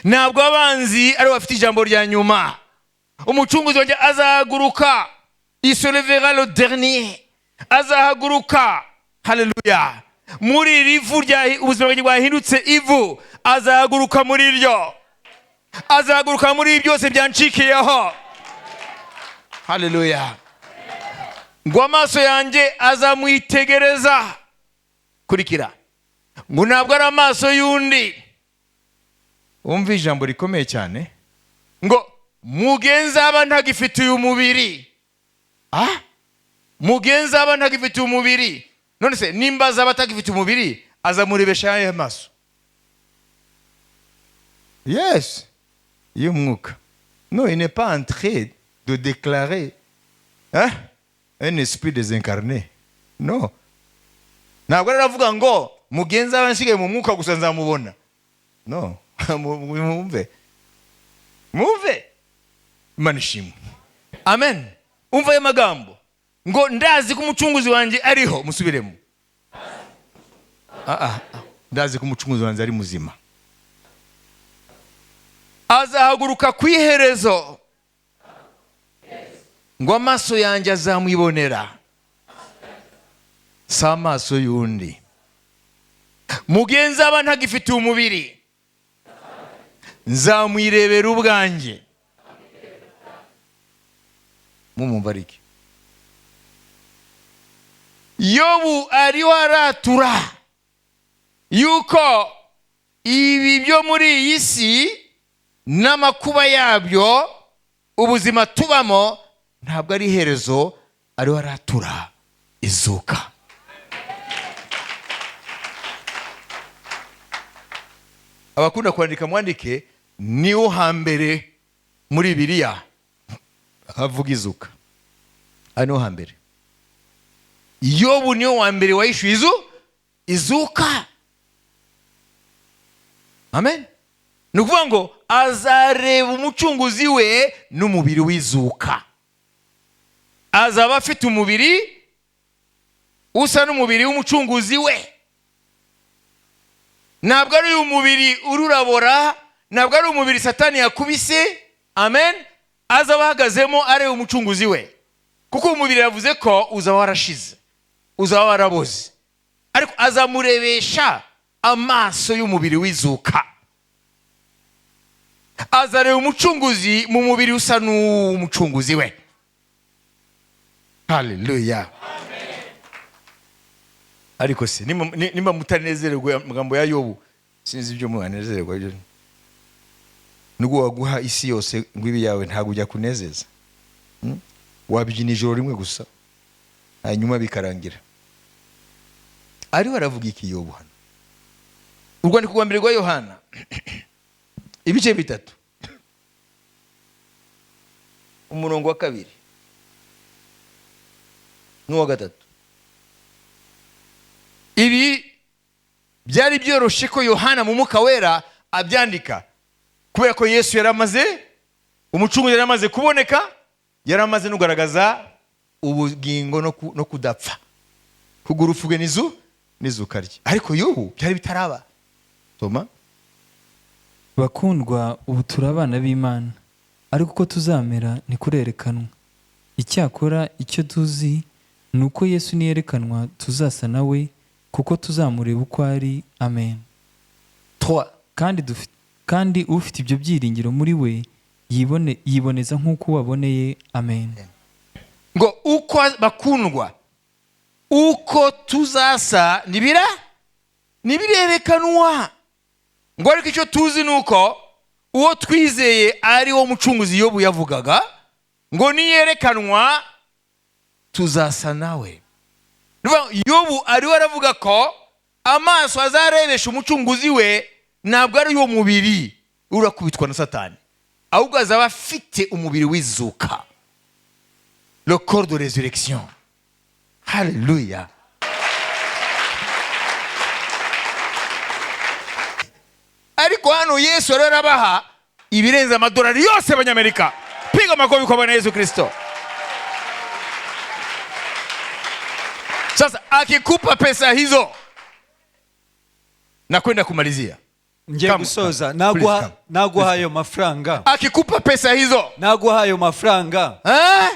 Ntabwo abanzi aribo bafite ijambo rya nyuma. Umucunguzi wanjye azahaguruka. Il se lèvera le dernier. Azahaguruka, haleluya, muri iri vu rya ubuzima bwanjye bwahindutse ivu. Azahaguruka muri ryo, azahaguruka muri byose byancikiyeho. Haleluya! Ngo amaso yanjye azamwitegereza. Kurikira, ngo ntabwo ari amaso y'undi. Wumva ijambo rikomeye cyane, ngo mugenzi aba ntagifite uyu mubiri. Ah, mugenzi aba ntagifite umubiri. None se nimba azaba atagifite umubiri, azamurebesha ayahe maso? Yes, y'umwuka. Non, il n'est pas en train de déclarer, hein, un esprit désincarné. Non, ntabwo aravuga ngo mugenzi aba nsigaye mu mwuka gusa nzamubona. No, mwumve, mwumve. Imana ishimwe, amen. Umva ayo magambo, ngo ndazi ko umucunguzi wanjye ariho. Musubiremo. Ah, ah, ah. Ndazi ko umucunguzi wanjye ari muzima, azahaguruka ku iherezo, ngo amaso yanjye azamwibonera, si amaso y'undi. Mugenzi aba ntagifitiye umubiri, nzamwirebera ubwanjye. Mumumva arike? Yobu ariho aratura yuko ibi byo muri iyi si n'amakuba yabyo, ubuzima tubamo, ntabwo ari iherezo. Ariho aratura izuka. Abakunda kwandika mwandike, niwo hambere muri Biriya havuga izuka. Aha niho hambere. Yobu niwo wa mbere wahishuye izuka. Amen. Ni ukuvuga ngo azareba umucunguzi we n'umubiri w'izuka. Azaba afite umubiri usa n'umubiri w'umucunguzi we. Ntabwo ari umubiri ururabora, ntabwo ari umubiri Satani yakubise. Amen. Azaba ahagazemo areba umucunguzi we, kuko umubiri yavuze ko uzaba warashize, uzaba waraboze, ariko azamurebesha amaso y'umubiri w'izuka. Azareba umucunguzi mu mubiri usa n'uw'umucunguzi we. Haleluya! Ariko se nimba mutanezererwa amagambo ya Yobu, sinzi ibyo mwanezererwa byo. Nubwo waguha isi yose ngo ibe yawe, ntabwo ujya kunezeza. Wabyina ijoro rimwe gusa, hanyuma bikarangira. Ariho aravuga iki Yobu hano? Urwandiko rwa mbere rwa Yohana, ibice 3, umurongo wa 2 n'uwa 3. Ibi byari byoroshye ko Yohana mu Mwuka Wera abyandika, kubera ko Yesu yari amaze, umucunguzi yari amaze kuboneka, yari amaze no kugaragaza ubugingo no kudapfa, kugura urupfu rwe n'izuka rye. Ariko Yobu byari bitaraba. Soma.
Bakundwa, ubu turi abana b'Imana, ariko uko tuzamera ntikurerekanwa. Icyakora icyo tuzi ni uko Yesu niyerekanwa tuzasa nawe, kuko tuzamureba uko ari. Amen.
3.
Kandi ufite ibyo byiringiro muri we yiboneza nk'uko waboneye. Amen.
Ngo uko, bakundwa, uko tuzasa ntibirerekanwa, ngo ariko icyo tuzi ni uko uwo twizeye ari wo mucunguzi Yobu yavugaga, ngo niyerekanwa tuzasa nawe. Ni ukuvuga ngo Yobu ariwe aravuga ko amaso azarebesha umucunguzi we ntabwo ari uwo mubiri urakubitwa na Satani, ahubwo azaba afite umubiri w'izuka, le corps de résurrection. Haleluya! Ariko hano Yesu rero arabaha ibirenze amadolari yose y'Abanyamerika. Piga makofi kwa Bwana Yesu Kristo. Sasa akikupa pesa hizo, nakwenda kumalizia.
Ngiye
Come,
gusoza.
come.
Naguha
Please come.
Naguha ayo mafaranga.
Akikupa pesa hizo,
Naguha ayo mafaranga,
eh?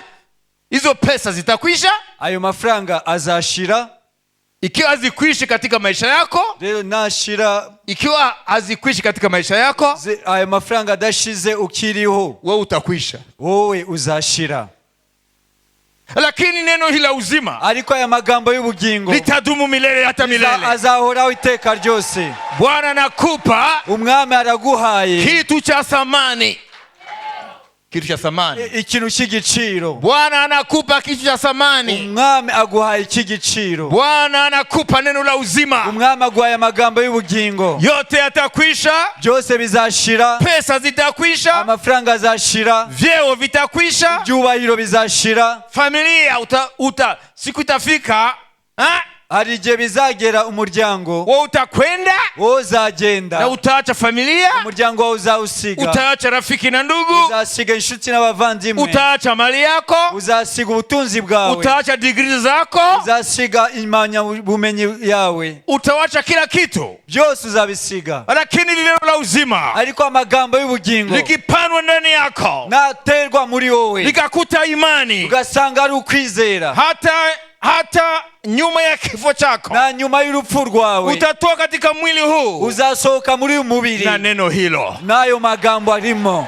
Hizo pesa zitakwisha.
Ayo mafaranga azashira.
Ikiwa hazikwishi katika maisha yako,
Rero nashira,
ikiwa hazikwishi katika maisha yako,
ayo mafaranga adashize ukiriho,
wewe utakwisha.
Wowe uzashira.
Lakini neno hili la uzima
Ariko aya magambo y'ubugingo
litadumu milele hata milele.
Azahoraho iteka ryose.
Bwana nakupa
Umwami araguhaye
kitu cha thamani, kitu cha thamani.
Ikintu cy'igiciro.
Bwana anakupa kitu cha thamani.
Umwami aguhaye icy'igiciro.
Bwana anakupa neno la uzima.
Umwami aguhaye amagambo y'ubugingo.
Yote yatakwisha.
Byose bizashira.
Pesa zitakwisha.
Amafaranga azashira.
Vyeo vitakwisha.
Ibyubahiro bizashira.
Familia uta siku itafika, ha?
Hari igihe bizagera umuryango,
Wewe utakwenda
wowe uzagenda
na utaacha familia,
umuryango wawe uzawusiga,
utaacha rafiki na ndugu,
uzasiga inshuti n'abavandimwe,
utaacha mali yako,
uzasiga ubutunzi bwawe,
utaacha digrii zako,
uzasiga impamyabumenyi yawe,
utawacha kila kitu.
Byose uzabisiga.
Lakini neno la uzima
Ariko amagambo y'ubugingo
likipanwa ndani yako,
naterwa muri wowe,
likakuta imani,
ugasanga ari ukwizera,
hata nyuma ya kifo chako
na nyuma y'urupfu rwawe
utatoka katika mwili huu
uzasohoka muri uyu mubiri
na neno hilo.
N'ayo magambo arimo.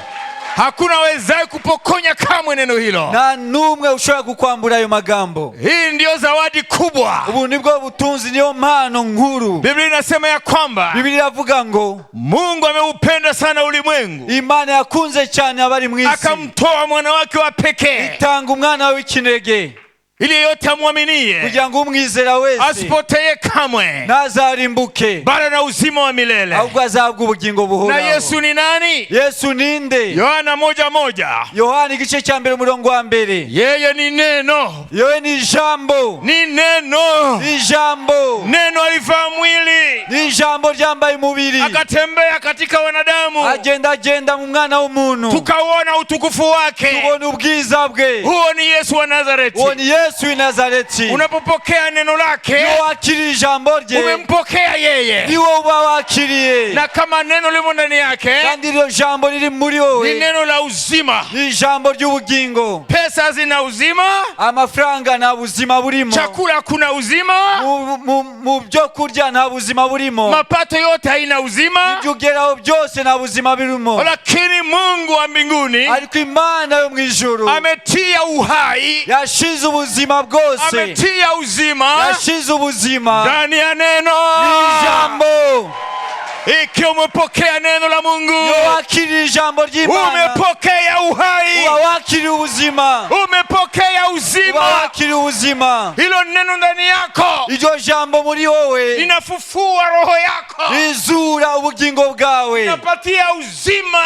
Hakuna wezaye kupokonya kamwe neno hilo.
Nta n'umwe ushobora kukwambura ayo magambo.
Hii ndiyo zawadi kubwa.
Ubu nibwo butunzi, niyo mpano nkuru.
Biblia inasema ya kwamba
Bibiliya iravuga ngo
Mungu ameupenda sana ulimwengu,
Imana yakunze cyane abari mu isi,
akamtoa mwana wake wa pekee,
itanga umwana we w'ikinege,
ili yeyote amwaminie
kugira ngo umwizera wese
asipotee kamwe,
ntazarimbuke,
bali na uzima wa milele.
Ahubwo azahabwa ubugingo
Na
buhoraho.
Yesu ni nani?
Yesu ninde?
Yohana 1:1.
Yohana igice cya mbere umurongo wa mbere.
Yeye ni neno.
Yewe ni ijambo.
Ni neno.
Ni ijambo.
Neno alivaa mwili,
Ni ijambo ryambaye umubiri,
akatembea katika wanadamu,
agenda agenda mu mwana w'umuntu,
tukauona utukufu wake.
Tubona ubwiza bwe.
Huo ni Yesu wa Nazareti.
Uwo ni Yesu w'i Nazareti.
Unapopokea neno lake,
Iyo wakiriye ijambo rye,
umempokea yeye,
ni wowe uba wakiriye,
na kama neno limo ndani yake,
kandi iryo jambo riri muri
ni
wowe
neno la uzima.
Ni ijambo ry'ubugingo.
Pesa zina uzima,
Amafaranga nta buzima burimo,
chakula kuna uzima,
mu byo kurya nta buzima burimo,
mapato yote haina uzima,
ibyo ugeraho byose nta buzima burimo,
lakini Mungu wa mbinguni
ariko Imana yo mu ijuru
ametia uhai,
yashize ubuzima bwose,
ametia uzima
yashize ubuzima
ndani ya neno.
Ijambo.
Ikiwa umepokea neno la Mungu,
Iyo wakiriye ijambo ry'Imana,
umepokea uhai,
uba wakiriye ubuzima,
umepokea
uba
uzima.
wakiriye ubuzima.
Hilo neno ndani yako
Iryo jambo muri wowe
linafufua roho yako,
rizura ubugingo bwawe,
linapatia uzima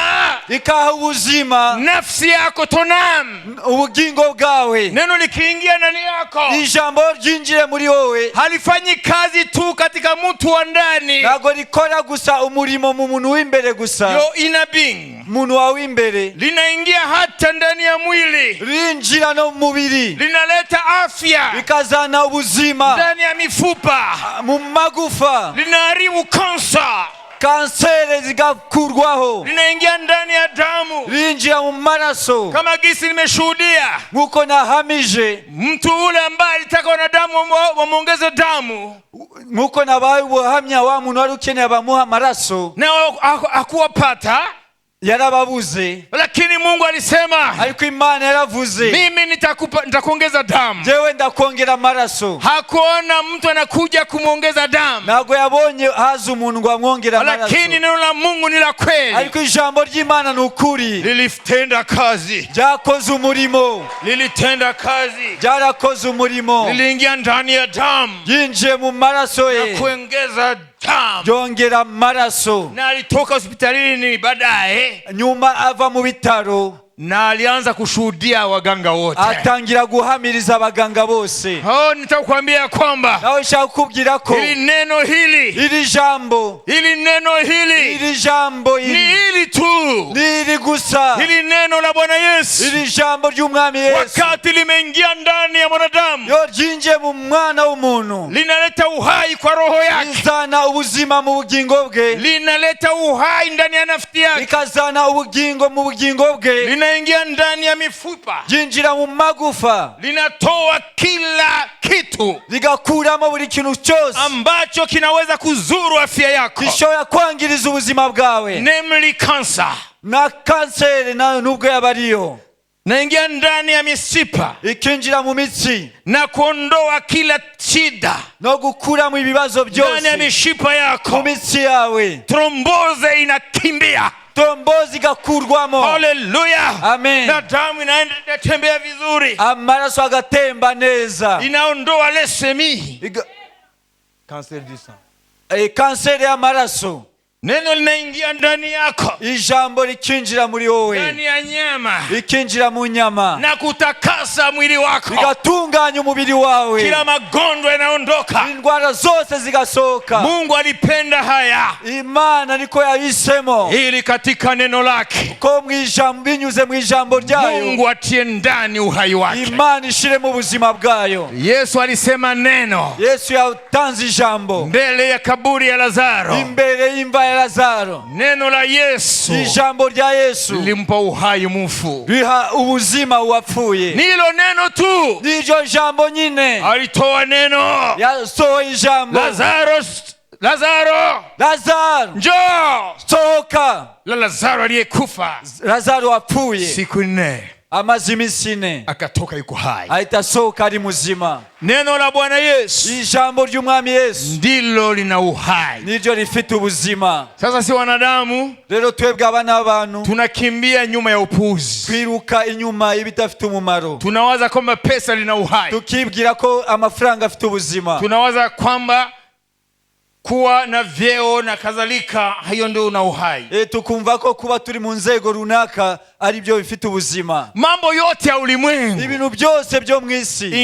rikaha ubuzima
nafsi yako tonam.
Ubugingo bwawe.
Neno likiingia ndani yako,
Ijambo ryinjire muri wowe,
halifanyi kazi tu katika mtu wa ndani,
ntabwo rikora gusa umurimo mu muntu w'imbere gusa,
your inner being,
umuntu wawe w'imbere,
linaingia hata ndani ya mwili,
rinjira no mu mubiri,
linaleta afya
rikazana ubuzima
ndani ya mifupa,
mu magufa,
linaharibu kansa.
Kanseri zigakurwaho.
Linaingia ndani ya damu.
Rinjira mu maraso.
Kama gisi nimeshuhudia,
Nk'uko nahamije,
mtu ule ambaye alitaka wanadamu wamwongeze damu
nk'uko nabaye ubuhamya, wa muntu wari ukeneye bamuha amaraso
na hakuwapata,
yarababuze,
lakini Mungu alisema,
ariko Imana yaravuze,
mimi nitakupa, nitakuongeza damu.
Jewe ndakongera amaraso.
Hakuona mtu anakuja kumwongeza damu,
Ntabwo yabonye haza umuntu ngo amwongere amaraso,
lakini neno la Mungu ni la kweli,
ariko ijambo ry'Imana ni ukuri.
Lilitenda kazi,
Ryakoze umurimo.
Lilitenda kazi,
Ryarakoze umurimo.
Liliingia ndani ya damu
Yinjiye mu maraso
na
ye,
kuongeza damu,
ryongera amaraso.
Na alitoka hospitalini baadaye
Nyuma ava mu bitaro,
na alianza kushuhudia waganga wote.
Atangira guhamiriza abaganga bose.
Oh, nitakwambia kwamba
Nawe nshaka kukubwira ko
hili neno hili,
iri jambo,
hili neno hili
iri jambo
ni
iri
hili tu,
ni iri gusa,
hili neno la Bwana Yesu,
iri jambo ry'umwami Yesu,
wakati limeingia ndani ya mwanadamu,
yo ryinjiye mu mwana w'umuntu,
linaleta uhai kwa roho yake,
rizana ubuzima mu bugingo bwe,
linaleta uhai ndani ya nafsi yake,
rikazana ubugingo mu bugingo bwe,
linaingia ndani ya mifupa,
ryinjira mu magufa,
linatoa kila kitu
rigakuramo buri kintu cyose
ambacho kinaweza kuzuru afya yako,
gishobora kwangiriza ubuzima bwawe,
namely cancer.
Na kanseri nayo nubwo yaba ariyo.
Naingia ndani ya mishipa
Ikinjira mu mitsi
na kuondoa kila shida
no gukuramo ibibazo
ndani ya
byose
mishipa
mu
yako.
mitsi yawe.
Thrombose inakimbia.
Thrombose igakurwamo.
Haleluya!
Amen.
Na damu inaenda inatembea vizuri,
Amaraso agatemba neza.
Inaondoa leucemia,
Iga-
cancer du sang.
Kanseri y'amaraso.
Neno linaingia ndani yako,
Ijambo rikinjira muri wowe,
ndani ya nyama,
rikinjira mu nyama,
na kutakasa mwili wako.
rigatunganya umubiri wawe.
Kila magonjwa yanaondoka.
Indwara zose zigasohoka.
Mungu alipenda haya
Imana niko yahisemo
ili katika neno lake
ko mu ijambo, binyuze mu ijambo ryayo,
Mungu atie ndani uhai wake.
Imana ishiremo ubuzima bwayo.
Yesu alisema neno
Yesu yatanze ijambo
mbele ya kaburi ya Lazaro.
Imbere y'imva ya Lazaro.
Neno la Yesu
Ijambo rya Yesu
lilimpa uhai mufu.
Riha ubuzima uwapfuye.
Nilo neno tu,
N'iryo jambo nyine.
Alitoa neno,
Yasohoye ijambo.
Lazaro, Lazaro,
Lazaro,
njoo.
Sohoka.
La Lazaro aliyekufa
Lazaro wapfuye
siku 4
amaze iminsi 4
akatoka yuko hai.
Ahita asohoka ari muzima.
Neno la Bwana Yesu
Ijambo ry'umwami Yesu
ndilo lina uhai.
niryo rifite ubuzima.
Sasa si wanadamu
Rero twebwe abana b'abantu
tunakimbia nyuma ya upuuzi,
twiruka inyuma y'ibidafite umumaro,
tunawaza kwamba pesa lina uhai,
tukibwira ko amafaranga afite ubuzima,
tunawaza kwamba kuwa na vyeo na kadhalika, hiyo ndio una uhai.
Tukumva ko kuba turi mu nzego runaka ari byo bifite ubuzima.
Mambo yote ya ulimwengu,
Ibintu byose byo mu isi,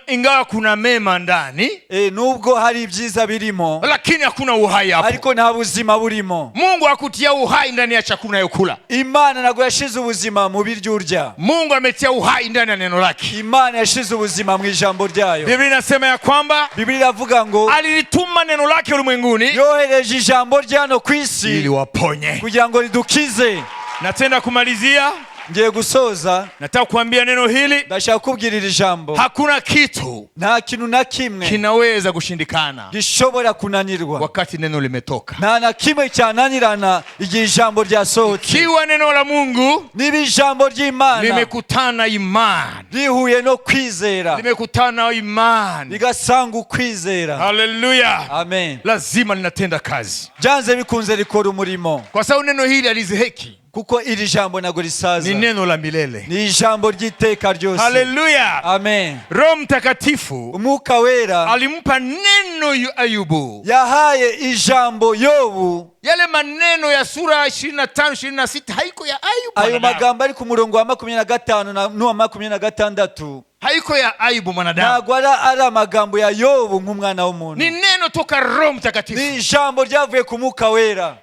ingawa kuna mema ndani,
nubwo hari ibyiza birimo,
lakini hakuna uhai hapo.
Ariko nta buzima burimo.
Mungu hakutia uhai ndani ya chakula unayokula.
Imana ntabwo yashize ubuzima mu biryo urya.
Mungu ametia uhai ndani ya neno lake.
Imana yashize ubuzima mu ijambo ryayo.
Biblia inasema ya kwamba
Bibiliya iravuga ngo
alilituma neno lake ulimwenguni
yohereje ijambo rye hano ku isi
ili waponye.
Kugira ngo ridukize.
Natenda kumalizia,
Ngiye gusoza.
Nataka kuambia neno hili,
Ndashaka kubwira iri jambo,
hakuna kitu
nta kintu na kimwe
kinaweza kushindikana
gishobora kunanirwa
wakati neno limetoka.
Nta na kimwe cyananirana igihe ijambo ryasohotse.
Ikiwa neno la Mungu
Niba ijambo ry'Imana
limekutana imani,
rihuye no kwizera,
limekutana imani,
rigasanga ukwizera.
Haleluya,
Amen.
Lazima linatenda kazi,
Byanze bikunze rikora umurimo,
kwa sababu neno hili halizeheki,
kuko iri jambo ntabwo risaza,
ni neno la milele.
Ni ijambo ry'iteka ryose.
Haleluya.
Amen.
Roho Mtakatifu
Umwuka Wera
alimpa neno Ayubu,
yahaye ijambo Yobu.
Yale maneno ya sura 25 26 haiko ya Ayubu
Ayo
mwanadamu.
magambo ari ku murongo wa 25 n'uwa 26
haiko ya Ayubu mwanadamu,
ntabwo ari amagambo ya Yobu nk'umwana w'umuntu,
ni neno toka Roho Mtakatifu.
Ni ijambo ryavuye ku Mwuka Wera.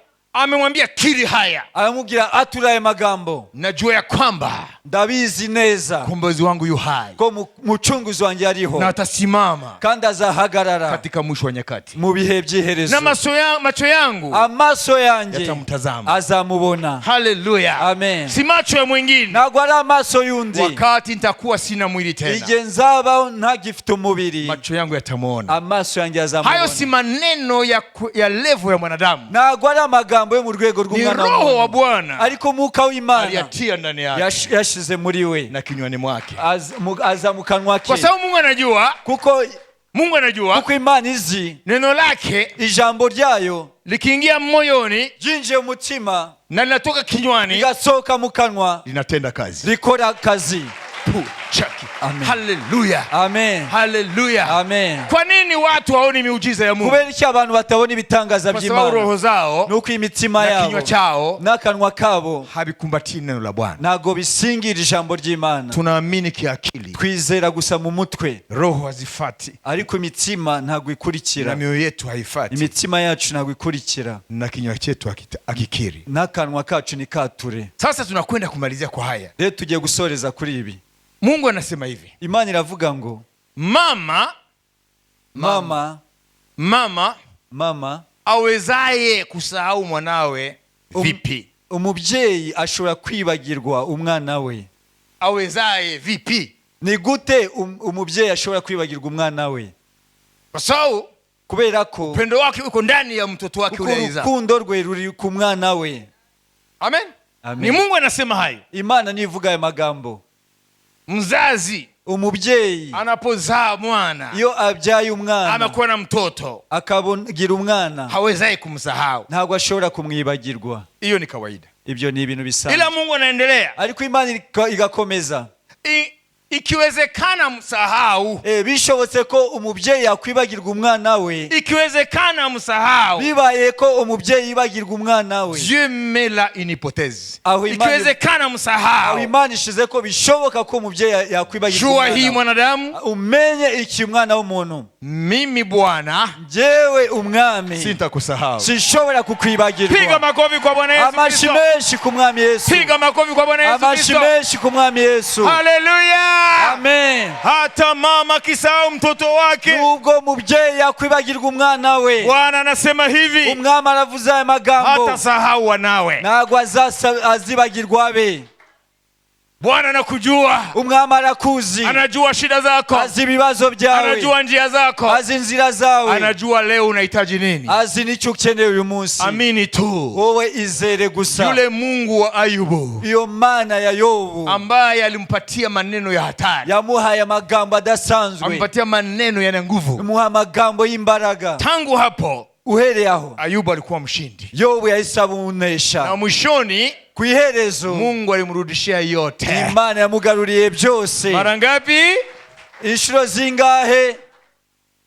Amemwambia kiri haya,
Aramubwira atura aya magambo.
Najua ya kwamba
Ndabizi neza
mkombozi wangu yu hai
ko mucunguzi wanjye ariho
na atasimama
kandi azahagarara
katika mwisho wa nyakati,
mu bihe by'iherezo.
Na macho yangu
Amaso yanjye
yatamtazama.
azamubona.
Haleluya!
Amen.
Si macho ya mwingine.
Ntabwo ari amaso y'undi.
Wakati nitakuwa sina mwili tena,
Igihe nzabaho ntagifite umubiri,
macho yangu yatamwona.
amaso yanjye
Hayo
azamubona.
si maneno ya level ya mwanadamu,
Ntabwo ari amagambo yo mu rwego
ni
rw'umwana
Roho wa
w'umuntu,
Bwana
ariko umwuka w'Imana
aliyatia ndani yake
yashize muri we
na kinywani mwake,
aza mu kanwa ke.
Kwa sababu Mungu anajua,
Kuko
Mungu anajua
kuko Imana izi
neno lake
ijambo ryayo
likiingia moyoni
ryinjiye mu mutima
na linatoka kinywani
rigasohoka mu kanwa
linatenda kazi.
Rikora akazi.
Pu, chaki.
Amen.
Haleluya!
Amen.
Haleluya!
Amen.
Kwa nini watu hawaoni miujiza ya Mungu?
Kubera iki abantu batabona ibitangaza
Kwa sababu
by'Imana?
roho zao
Nuko imitima
na
yabo
kinywa chao
n'akanwa kabo
havikumbatii neno la Bwana.
Ntabwo bisingira ijambo ry'Imana.
Tunaamini kiakili,
Twizera gusa mu mutwe,
roho hazifati
ariko imitima ntabwo
na
ikurikira.
mioyo yetu haifati
Imitima yacu ntabwo ikurikira
na kinywa chetu hakikiri.
N'akanwa kacu nikature.
Sasa tunakwenda kumalizia kwa haya.
Rero tugiye gusoreza kuri ibi.
Mungu anasema hivi,
Imana iravuga ngo
mama
mama
mama
mama
awezaye kusahau mwanawe vipi?
Umubyeyi ashobora kwibagirwa umwana we?
Awezaye vipi?
Ni gute umubyeyi ashobora kwibagirwa umwana we?
Kwa sababu
Kubera ko
upendo wake uko ndani ya mtoto wake
kuko
ule alizaa.
urukundo rwe ruri ku mwana we.
Amen.
Amen.
Ni Mungu anasema hayo.
Imana nivuga aya magambo.
Mzazi
Umubyeyi
anapozaa mwana
iyo abyaye umwana
amekuwa na mtoto
akagira umwana
hawezaye kumsahau.
Ntabwo ashobora kumwibagirwa.
Hiyo ni kawaida,
Ibyo ni ibintu bisanzwe.
Ila Mungu anaendelea.
Ariko Imana igakomeza.
Ikiwezekana msahau,
Eh, bishobotse ko umubyeyi yakwibagirwa umwana we,
ikiwezekana msahau.
Bibaye ko umubyeyi yibagirwa umwana we.
Dieu met là une hypothèse.
Aho
Ikiwezekana
aho
msahau,
Imana ishize ko bishoboka ko umubyeyi yakwibagirwa
jua
umwana
hii
we.
mwanadamu,
Umenye iki mwana w'umuntu,
mimi Bwana
njyewe umwami
sitakusahau.
Sinshobora
Piga
kukwibagirwa.
makofi kwa Bwana Yesu
Amashi
Kristo.
Menshi ku mwami Yesu.
Piga makofi kwa Bwana Yesu
Amashi
Kristo.
menshi ku mwami Yesu.
Haleluya!
Amen.
Hata mama akisahau mtoto wake,
Nubwo umubyeyi yakwibagirwa umwana we,
Bwana anasema hivi,
umwami aravuze aya magambo,
hatasahau wanawe.
Ntabwo azibagirwa abe.
Bwana anakujua,
Umwami arakuzi,
anajua shida zako,
azi ibibazo byawe,
anajua njia zako,
azi inzira zawe,
anajua leo unahitaji nini.
Azi n'icyo ukeneye uyu munsi.
Amini tu
Wowe izere gusa.
Yule Mungu wa Ayubu
Iyo Mana ya Yobu
ambaye alimpatia maneno ya hatari,
yamuhaye amagambo adasanzwe,
amempatia maneno yana nguvu.
imuha amagambo y'imbaraga.
Tangu hapo
Uhereye aho
Ayubu alikuwa mshindi,
Yobu yahise abunesha.
Na mwishoni
Ku iherezo
Mungu alimrudishia yote.
Imana yamugaruriye byose.
Mara ngapi?
Inshuro zingahe?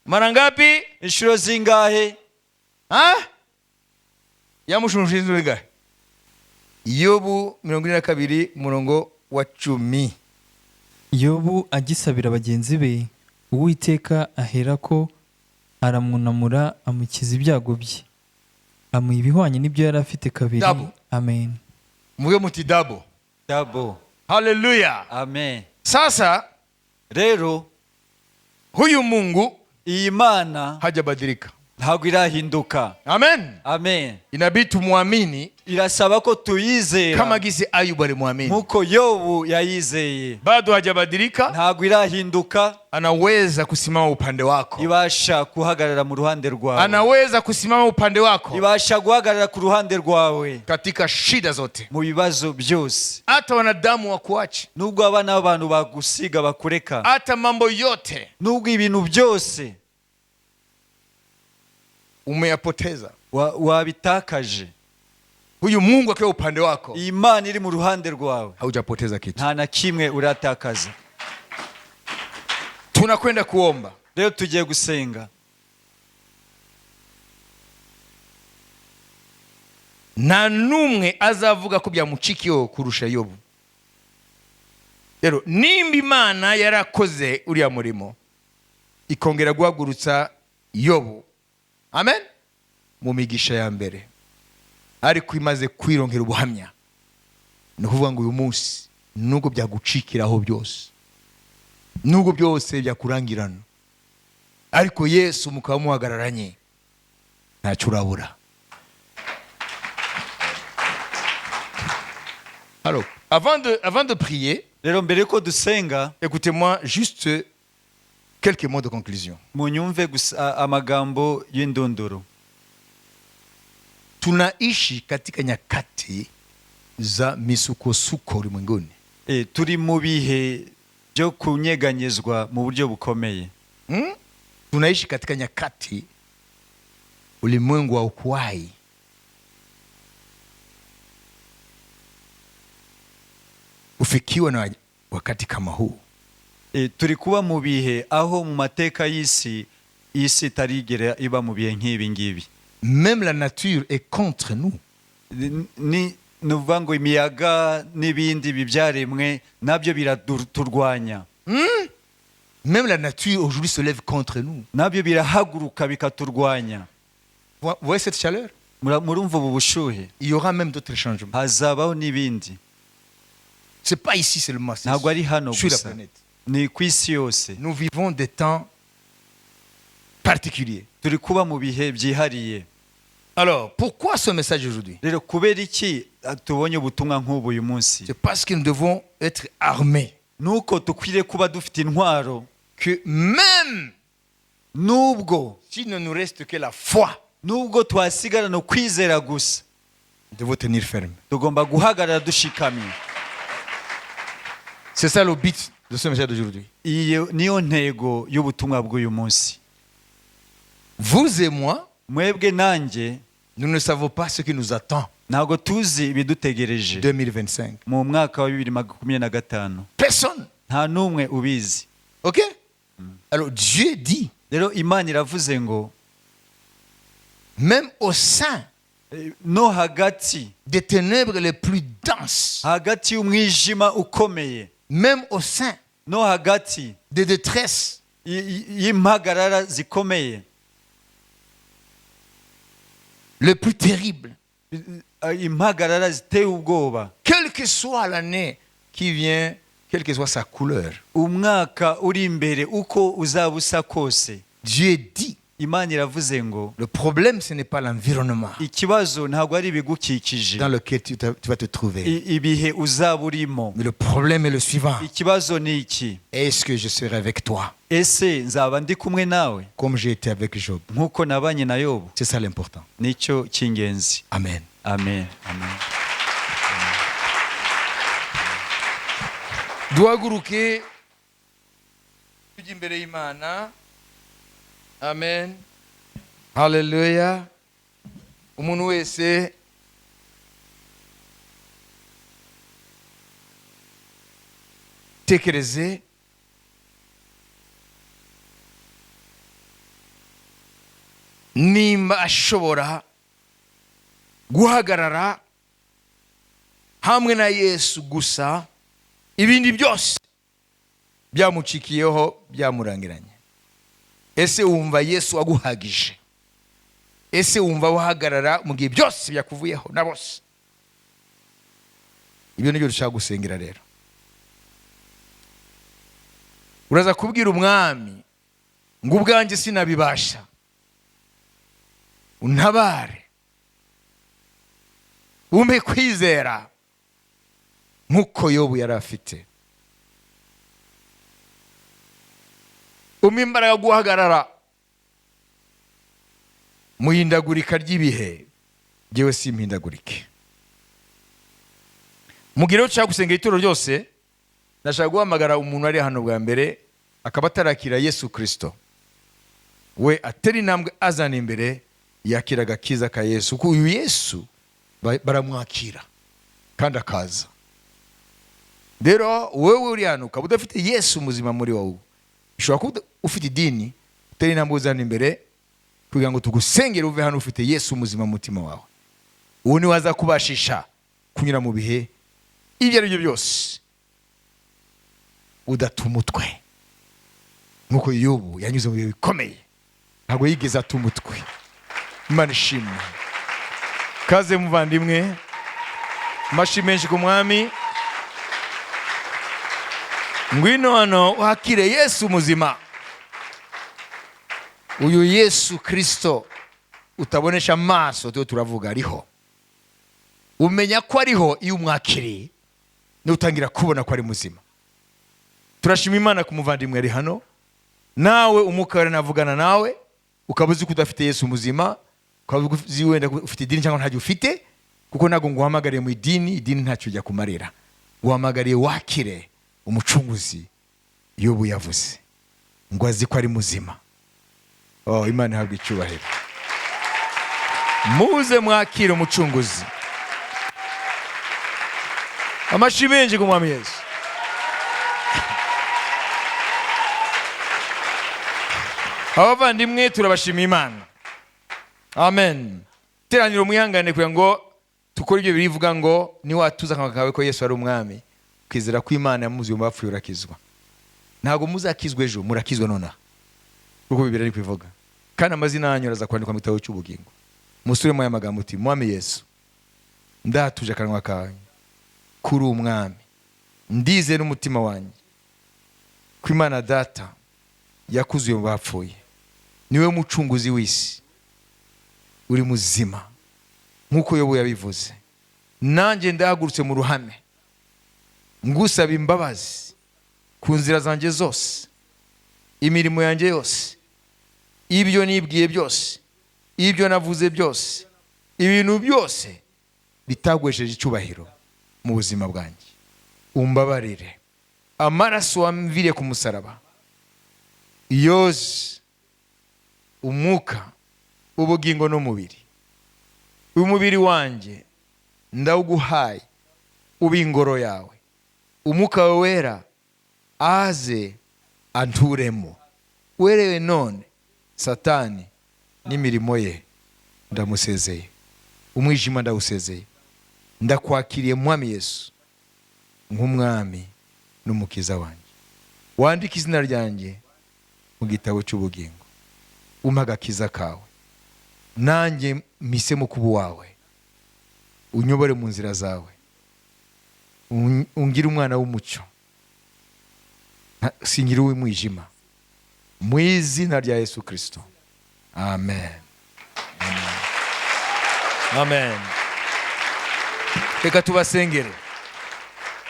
Mara ngapi?
Inshuro zingahe?
Ha? Yamushushinzwe. Yobu 42 murongo wa 10.
Yobu agisabira bagenzi be, Uwiteka aherako aramwunamura amukiza ibyago bye, amuha ibihwanye n'ibyo yari afite kabiri.
Double.
Amen.
Muge muti double.
Double.
Haleluya.
Amen.
Sasa
Rero
huyu Mungu
iyi Mana
hajabadilika.
Ntabwo irahinduka.
Amen.
Amen.
Inabidi tumwamini
Irasaba ko tuyizera
kama gisi Ayubu alimwamini.
nk'uko Yobu yayizeye.
Bado hajabadilika,
Ntabwo irahinduka.
Anaweza kusimama upande wako.
Ibasha guhagarara mu ruhande rwawe.
Anaweza kusimama upande wako
Ibasha guhagarara ku ruhande rwawe
katika shida zote.
Mu bibazo byose.
Hata wanadamu wakuache,
Nubwo abana b'abantu bagusiga bakureka,
hata mambo yote
nubwo ibintu byose
umeyapoteza,
wabitakaje,
huyu Mungu akiwa upande wako,
iyi Mana iri mu ruhande rwawe,
haujapoteza kitu.
Nta na kimwe uratakaza.
Tunakwenda kuomba.
Rero tugiye gusenga.
Nta n'umwe azavuga ko byamucikiyeho kurusha Yobu. Rero nimba Imana yarakoze uriya murimo ikongera guhagurutsa Yobu, amen, mu migisha ya mbere. Ariko imaze kwironkera ubuhamya, ni ukuvuga ngo uyu munsi, nubwo byagucikiraho byose, nubwo byose byakurangirana, ariko Yesu mukaba muhagararanye, ntacyo urabura. Alors, avant de prier,
Rero mbere yuko dusenga,
écoutez-moi juste quelques mots de conclusion.
Munyumve gusa amagambo y'indunduro.
Tunaishi katika nyakati za misukosuko ulimwenguni.
Turi mu bihe byo kunyeganyezwa mu buryo bukomeye.
Tunaishi katika nyakati ulimwengu haukuwahi kufikiwa na wakati kama huu.
Turi kuba mu bihe aho mu mateka y'isi, isi itarigera iba mu bihe nk'ibi ngibi.
Même la nature est contre nous.
Ni ukuvuga ngo imiyaga n'ibindi ibi byaremwe nabyo biraturwanya.
Même la nature aujourd'hui se lève contre nous.
Nabyo birahaguruka bikaturwanya.
Vous voyez cette chaleur?
Murumva ubu bushuhe?
Il y aura même d'autres changements.
Hazabaho n'ibindi.
C'est pas ici seulement, c'est
Ntabwo ari hano
sur la
gusa,
planète.
Ni ku isi yose.
Nous vivons des temps particuliers.
Turi kuba mu bihe byihariye.
Alors, pourquoi ce message aujourd'hui?
Rero kubera iki tubonye ubutumwa nk'ubu uyu munsi?
C'est parce que nous devons être armés.
Nuko dukwiriye kuba dufite intwaro.
Que même
Nubwo
s'il ne nous reste que la foi,
nubwo twasigarana ukwizera gusa,
nous devons tenir ferme.
Tugomba guhagarara dushikamye.
C'est ça le but de ce message d'aujourd'hui.
Iyo niyo ntego y'ubutumwa bw'uyu munsi.
Vous et moi,
Mwebwe nanjye,
nous ne savons pas ce qui nous attend
ntabwo tuzi ibidutegereje
2025.
Mu mwaka wa 2025.
Personne.
Nta n'umwe ubizi.
Ok. Alors Dieu dit,
Rero Imana iravuze ngo,
même au sein
no hagati
des ténèbres les plus denses,
hagati y'umwijima ukomeye,
même au sein
no hagati
des détresses
y'impagarara zikomeye,
les plus terribles,
impagarara ziteye ubwoba,
quelle que soit l'année qui vient, quelle que soit sa couleur,
umwaka uri imbere uko uzaba usa kose,
Dieu dit,
Imana iravuze ngo,
le problème, ce n'est pas l'environnement
ikibazo ntabwo ari ibigukikije
dans lequel tu vas te trouver.
Ibihe uzaba urimo.
Mais le problème est le suivant.
Ikibazo ni iki:
Est-ce que je serai avec toi
ese nzaba ndi kumwe nawe
comme j'ai été avec Job?
Nk'uko nabanye na Yobu?
C'est ça l'important.
Nicyo cy'ingenzi.
Amen.
Amen, amen.
Duhaguruke tujye imbere y'Imana. Amen, haleluya. Umuntu wese tekereze nimba ashobora guhagarara hamwe na Yesu gusa, ibindi byose byamucikiyeho, byamurangiranye. Ese wumva Yesu aguhagije? Ese wumva wahagarara mu gihe byose byakuvuyeho na bose? Ibyo nibyo dushaka gusengera. Rero uraza kubwira umwami ngo ubwanjye sinabibasha, untabare, umpe kwizera nk'uko Yobu yari afite, umpe imbaraga yo guhagarara mu hindagurika ry'ibihe, ngewe simpindagurike. Mugire ushaka gusenga ituro ryose, ndashaka guhamagara umuntu ari hano bwa mbere akaba atarakira Yesu Kirisito, we atera intambwe azana imbere, yakira agakiza ka Yesu, kuko uyu Yesu baramwakira kandi akaza. Rero wowe uri hano ukaba udafite Yesu muzima muri wowe, ushobora kuba ufite idini, utera intambwe uzana imbere kugira ngo tugusengere, uve hano ufite Yesu muzima mu mutima wawe. Uwo niwe aza kubashisha kunyura mu bihe ibyo ari byo byose udata umutwe, nk'uko Yobu yanyuze mu bihe bikomeye, ntabwo yigeze ata umutwe. Imana ishimwe. Kaze muvandimwe, amashi menshi ku mwami. Ngwino hano wakire Yesu muzima, uyu Yesu Kristo utabonesha amaso tuyo turavuga ariho. Umenya ko ariho iyo umwakiriye, utangira kubona ko ari muzima. Turashima Imana ku muvandimwe ari hano. Nawe umwuka wera navugana nawe, ukaba uzi ko udafite Yesu muzima, ukaba uzi wenda ko ufite idini cyangwa ntacyo ufite, kuko ntabwo nguhamagariye mu idini, idini ntacyo ujya kumarira. Nguhamagariye wakire umucunguzi Yobu yavuze ngo azi ko ari muzima. Oh, Imana ihabwa icyubahiro. Muze mwakire umucunguzi. Amashi menshi ku mwami Yesu. Abavandimwe, turabashimiye Imana. Amen. Teraniro mwihangane kugira ngo tukore ibyo birivuga ngo niwatuza akanwa kawe ko Yesu ari umwami, ukizera ko Imana yamuzuye mu bapfuye urakizwa. Ntabwo muzakizwa ejo, murakizwa nonaha, kuko Bibiliya iri kubivuga. Kandi amazina yanyu araza kwandikwa mu gitabo cy'ubugingo. Musubiremo aya magambo uti: Mwami Yesu, ndatuje akanwa kawe kuri umwami, ndize n'umutima wanjye ko Imana Data yakuzuye mu bapfuye, niwe mucunguzi w'isi, uri muzima nk'uko Yobu yabivuze. Nanjye ndahagurutse mu ruhame ngusaba imbabazi ku nzira zanjye zose, imirimo yanjye yose, ibyo nibwiye byose, ibyo navuze byose, ibintu byose bitagwesheje icyubahiro mu buzima bwanjye. Umbabarire. Amaraso wamviriye ku musaraba yoze umwuka, ubugingo n'umubiri. Uyu mubiri wanjye ndawuguhaye, ube ingoro yawe. Umwuka wawe wera aze anturemo. Werewe none Satani n'imirimo ye ndamusezeye, umwijima ndawusezeye. Ndakwakiriye Mwami Yesu nk'umwami n'umukiza wanjye. Wandike izina ryanjye mu gitabo cy'ubugingo, umpe agakiza kawe, nanjye mpisemo kuba uwawe. Unyobore mu nzira zawe, ungire umwana w'umucyo, singire uw'umwijima, mu izina rya Yesu Kristo. Amen. Amen. Reka tubasengere.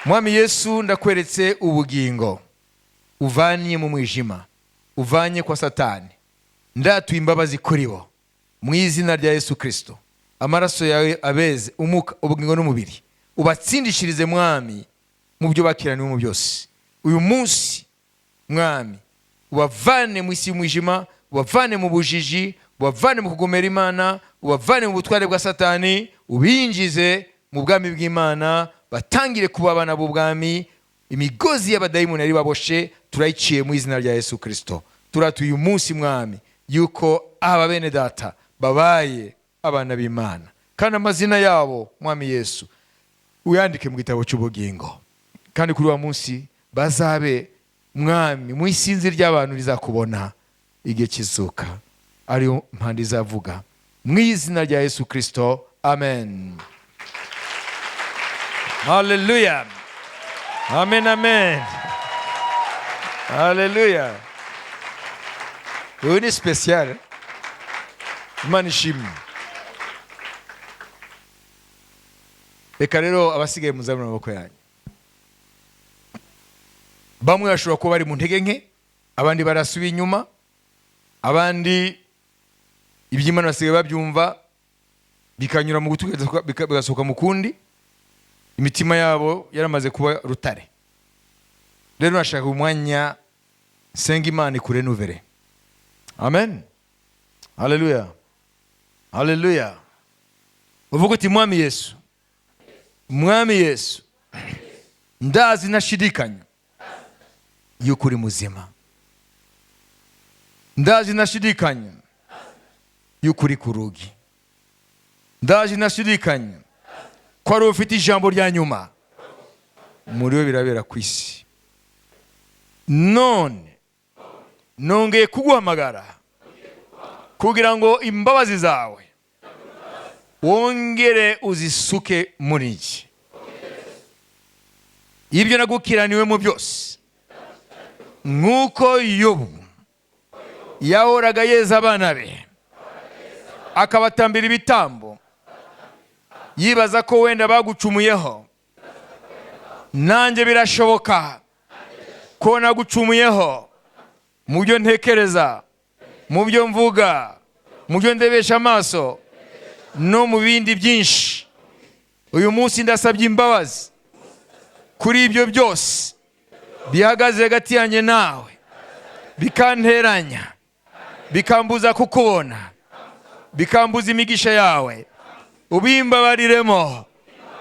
Mwami Yesu, ndakweretse ubugingo uvanye mu mwijima, uvanye kwa Satani. Ndatuye imbabazi kuri bo mu izina rya Yesu Kristo. Amaraso yawe abeze umuka, ubugingo n'umubiri, ubatsindishirize Mwami mu byo bakiraniwe mu byose. Uyu munsi Mwami ubavane mu isi y'umwijima, ubavane mu bujiji, ubavane mu kugomera Imana, ubavane mu butware bwa Satani, ubinjize mu bwami bw'Imana, batangire kuba abana b'ubwami. Imigozi y'abadayimoni yari baboshe turayiciye mu izina rya Yesu Kristo. Turatuye uyu munsi Mwami yuko aba bene data babaye abana b'Imana, kandi amazina yabo Mwami Yesu uyandike mu gitabo cy'ubugingo, kandi kuri wa munsi bazabe Mwami mu isinzi ry'abantu rizakubona igihe kizuka, ariyo mpande izavuga mu izina rya Yesu Kristo. Amen. Hallelujah. Amen, amen. Hallelujah. Uyu ni special. Imana ishimwe. Reka rero abasigaye muzamure amaboko yanyu. Bamwe bashobora kuba bari mu ntege nke, abandi barasubiye inyuma, abandi iby'Imana basigaye babyumva bikanyura mu gutwi bigasohoka mu kundi, imitima yabo yaramaze kuba rutare. Rero nashaka umwanya senga Imana ikurenuvere. Amen. Hallelujah. Hallelujah. Uvuga uti Mwami Yesu, Mwami Yesu, ndazi nashidikanya yuko uri muzima, ndazi nashidikanya yuko uri ku rugi, ndazi nashidikanya ko ari ufite ijambo rya nyuma muri we birabera ku isi. None nongeye kuguhamagara kugira ngo imbabazi zawe Wongere uzisuke muri njye. Ibyo nagukiraniwemo byose, nk'uko Yobu yahoraga yeza abana be akabatambira ibitambo, yibaza ko wenda bagucumuyeho, nanjye birashoboka ko nagucumuyeho mu byo ntekereza, mu byo mvuga, mu byo ndebesha amaso no mu bindi byinshi. Uyu munsi ndasabye imbabazi kuri ibyo byose bihagaze hagati yanjye nawe, bikanteranya, bikambuza kukubona, bikambuza imigisha yawe. Ubimbabariremo.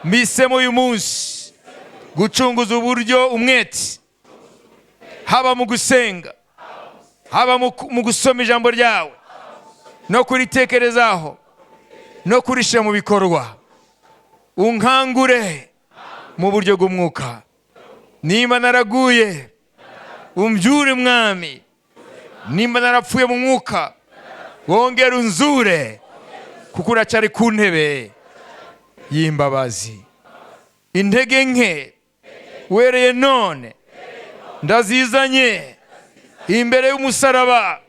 Mpisemo uyu munsi gucunguza uburyo umwete, haba mu gusenga, haba mu gusoma ijambo ryawe no kuritekerezaho no kurishyira mu bikorwa. Unkangure mu buryo bw'umwuka. Nimba naraguye, umbyure Mwami. Nimba narapfuye mu mwuka, wongere unzure, kuko uracyari ku ntebe y'imbabazi. Intege nke wereye none ndazizanye imbere y'umusaraba,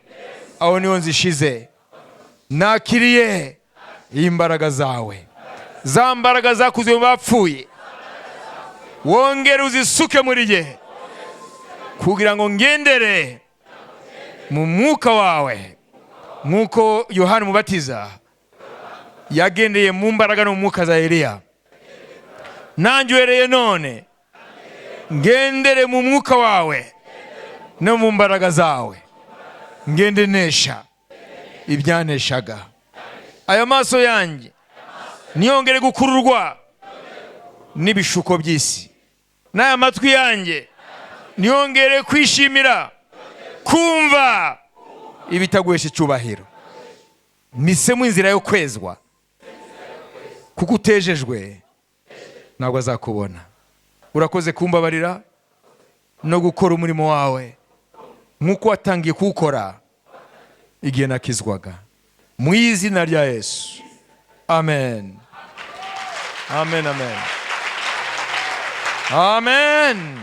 aho niho nzishize. Nakiriye imbaraga zawe, za mbaraga zakuze mu bapfuye, wongere uzisuke muri jye kugira ngo ngendere mu mwuka wawe, nk'uko Yohana Umubatiza yagendeye mu mbaraga no mu mwuka za Eliya. Nanjye uhereye none ngendere mu mwuka wawe no mu mbaraga zawe, ngende nesha ibyaneshaga. Ayo maso yanjye ntiyongere gukururwa n'ibishuko by'isi, n'aya matwi yanjye ntiyongere kwishimira kumva ibitaguhesha icyubahiro. Mpisemo inzira yo kwezwa, kuko utejejwe ntabwo azakubona. Urakoze kumbabarira no gukora umurimo wawe nk'uko watangiye kuwukora igihe nakizwaga. Mu izina rya Yesu, amen, amen, amen, amen.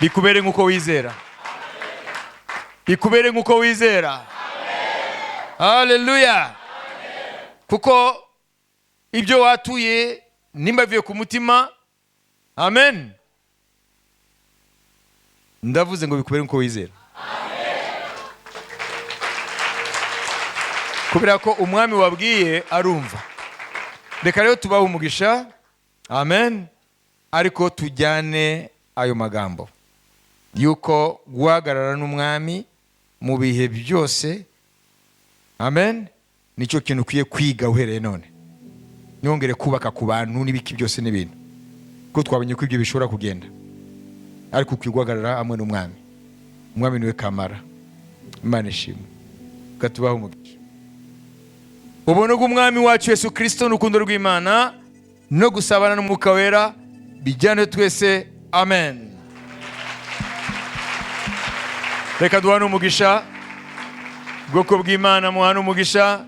Bikubere nk'uko wizera, bikubere nk'uko wizera. Haleluya. Kuko ibyo watuye nimba bivuye ku mutima, amen. Ndavuze ngo bikubere nk'uko wizera, kubera ko umwami wabwiye arumva. Reka rero tubahe umugisha, amen. Ariko tujyane ayo magambo yuko guhagarara n'umwami mu bihe byose, amen, nicyo kintu ukwiye kwiga uhereye none. Ntiwongere kubaka ku bantu n'ibiki byose n'ibintu, kuko twabonye ko ibyo bishobora kugenda, ariko ukwiye guhagarara hamwe n'umwami. Umwami niwe kamara. Imana ishimwe. Reka tubahe umugisha. Ubuntu bw'umwami wacu Yesu Kristo n'urukundo rw'Imana no gusabana n'Umwuka Wera bijyane twese, amen. Reka duhane umugisha. Ubwoko bw'Imana muhane umugisha.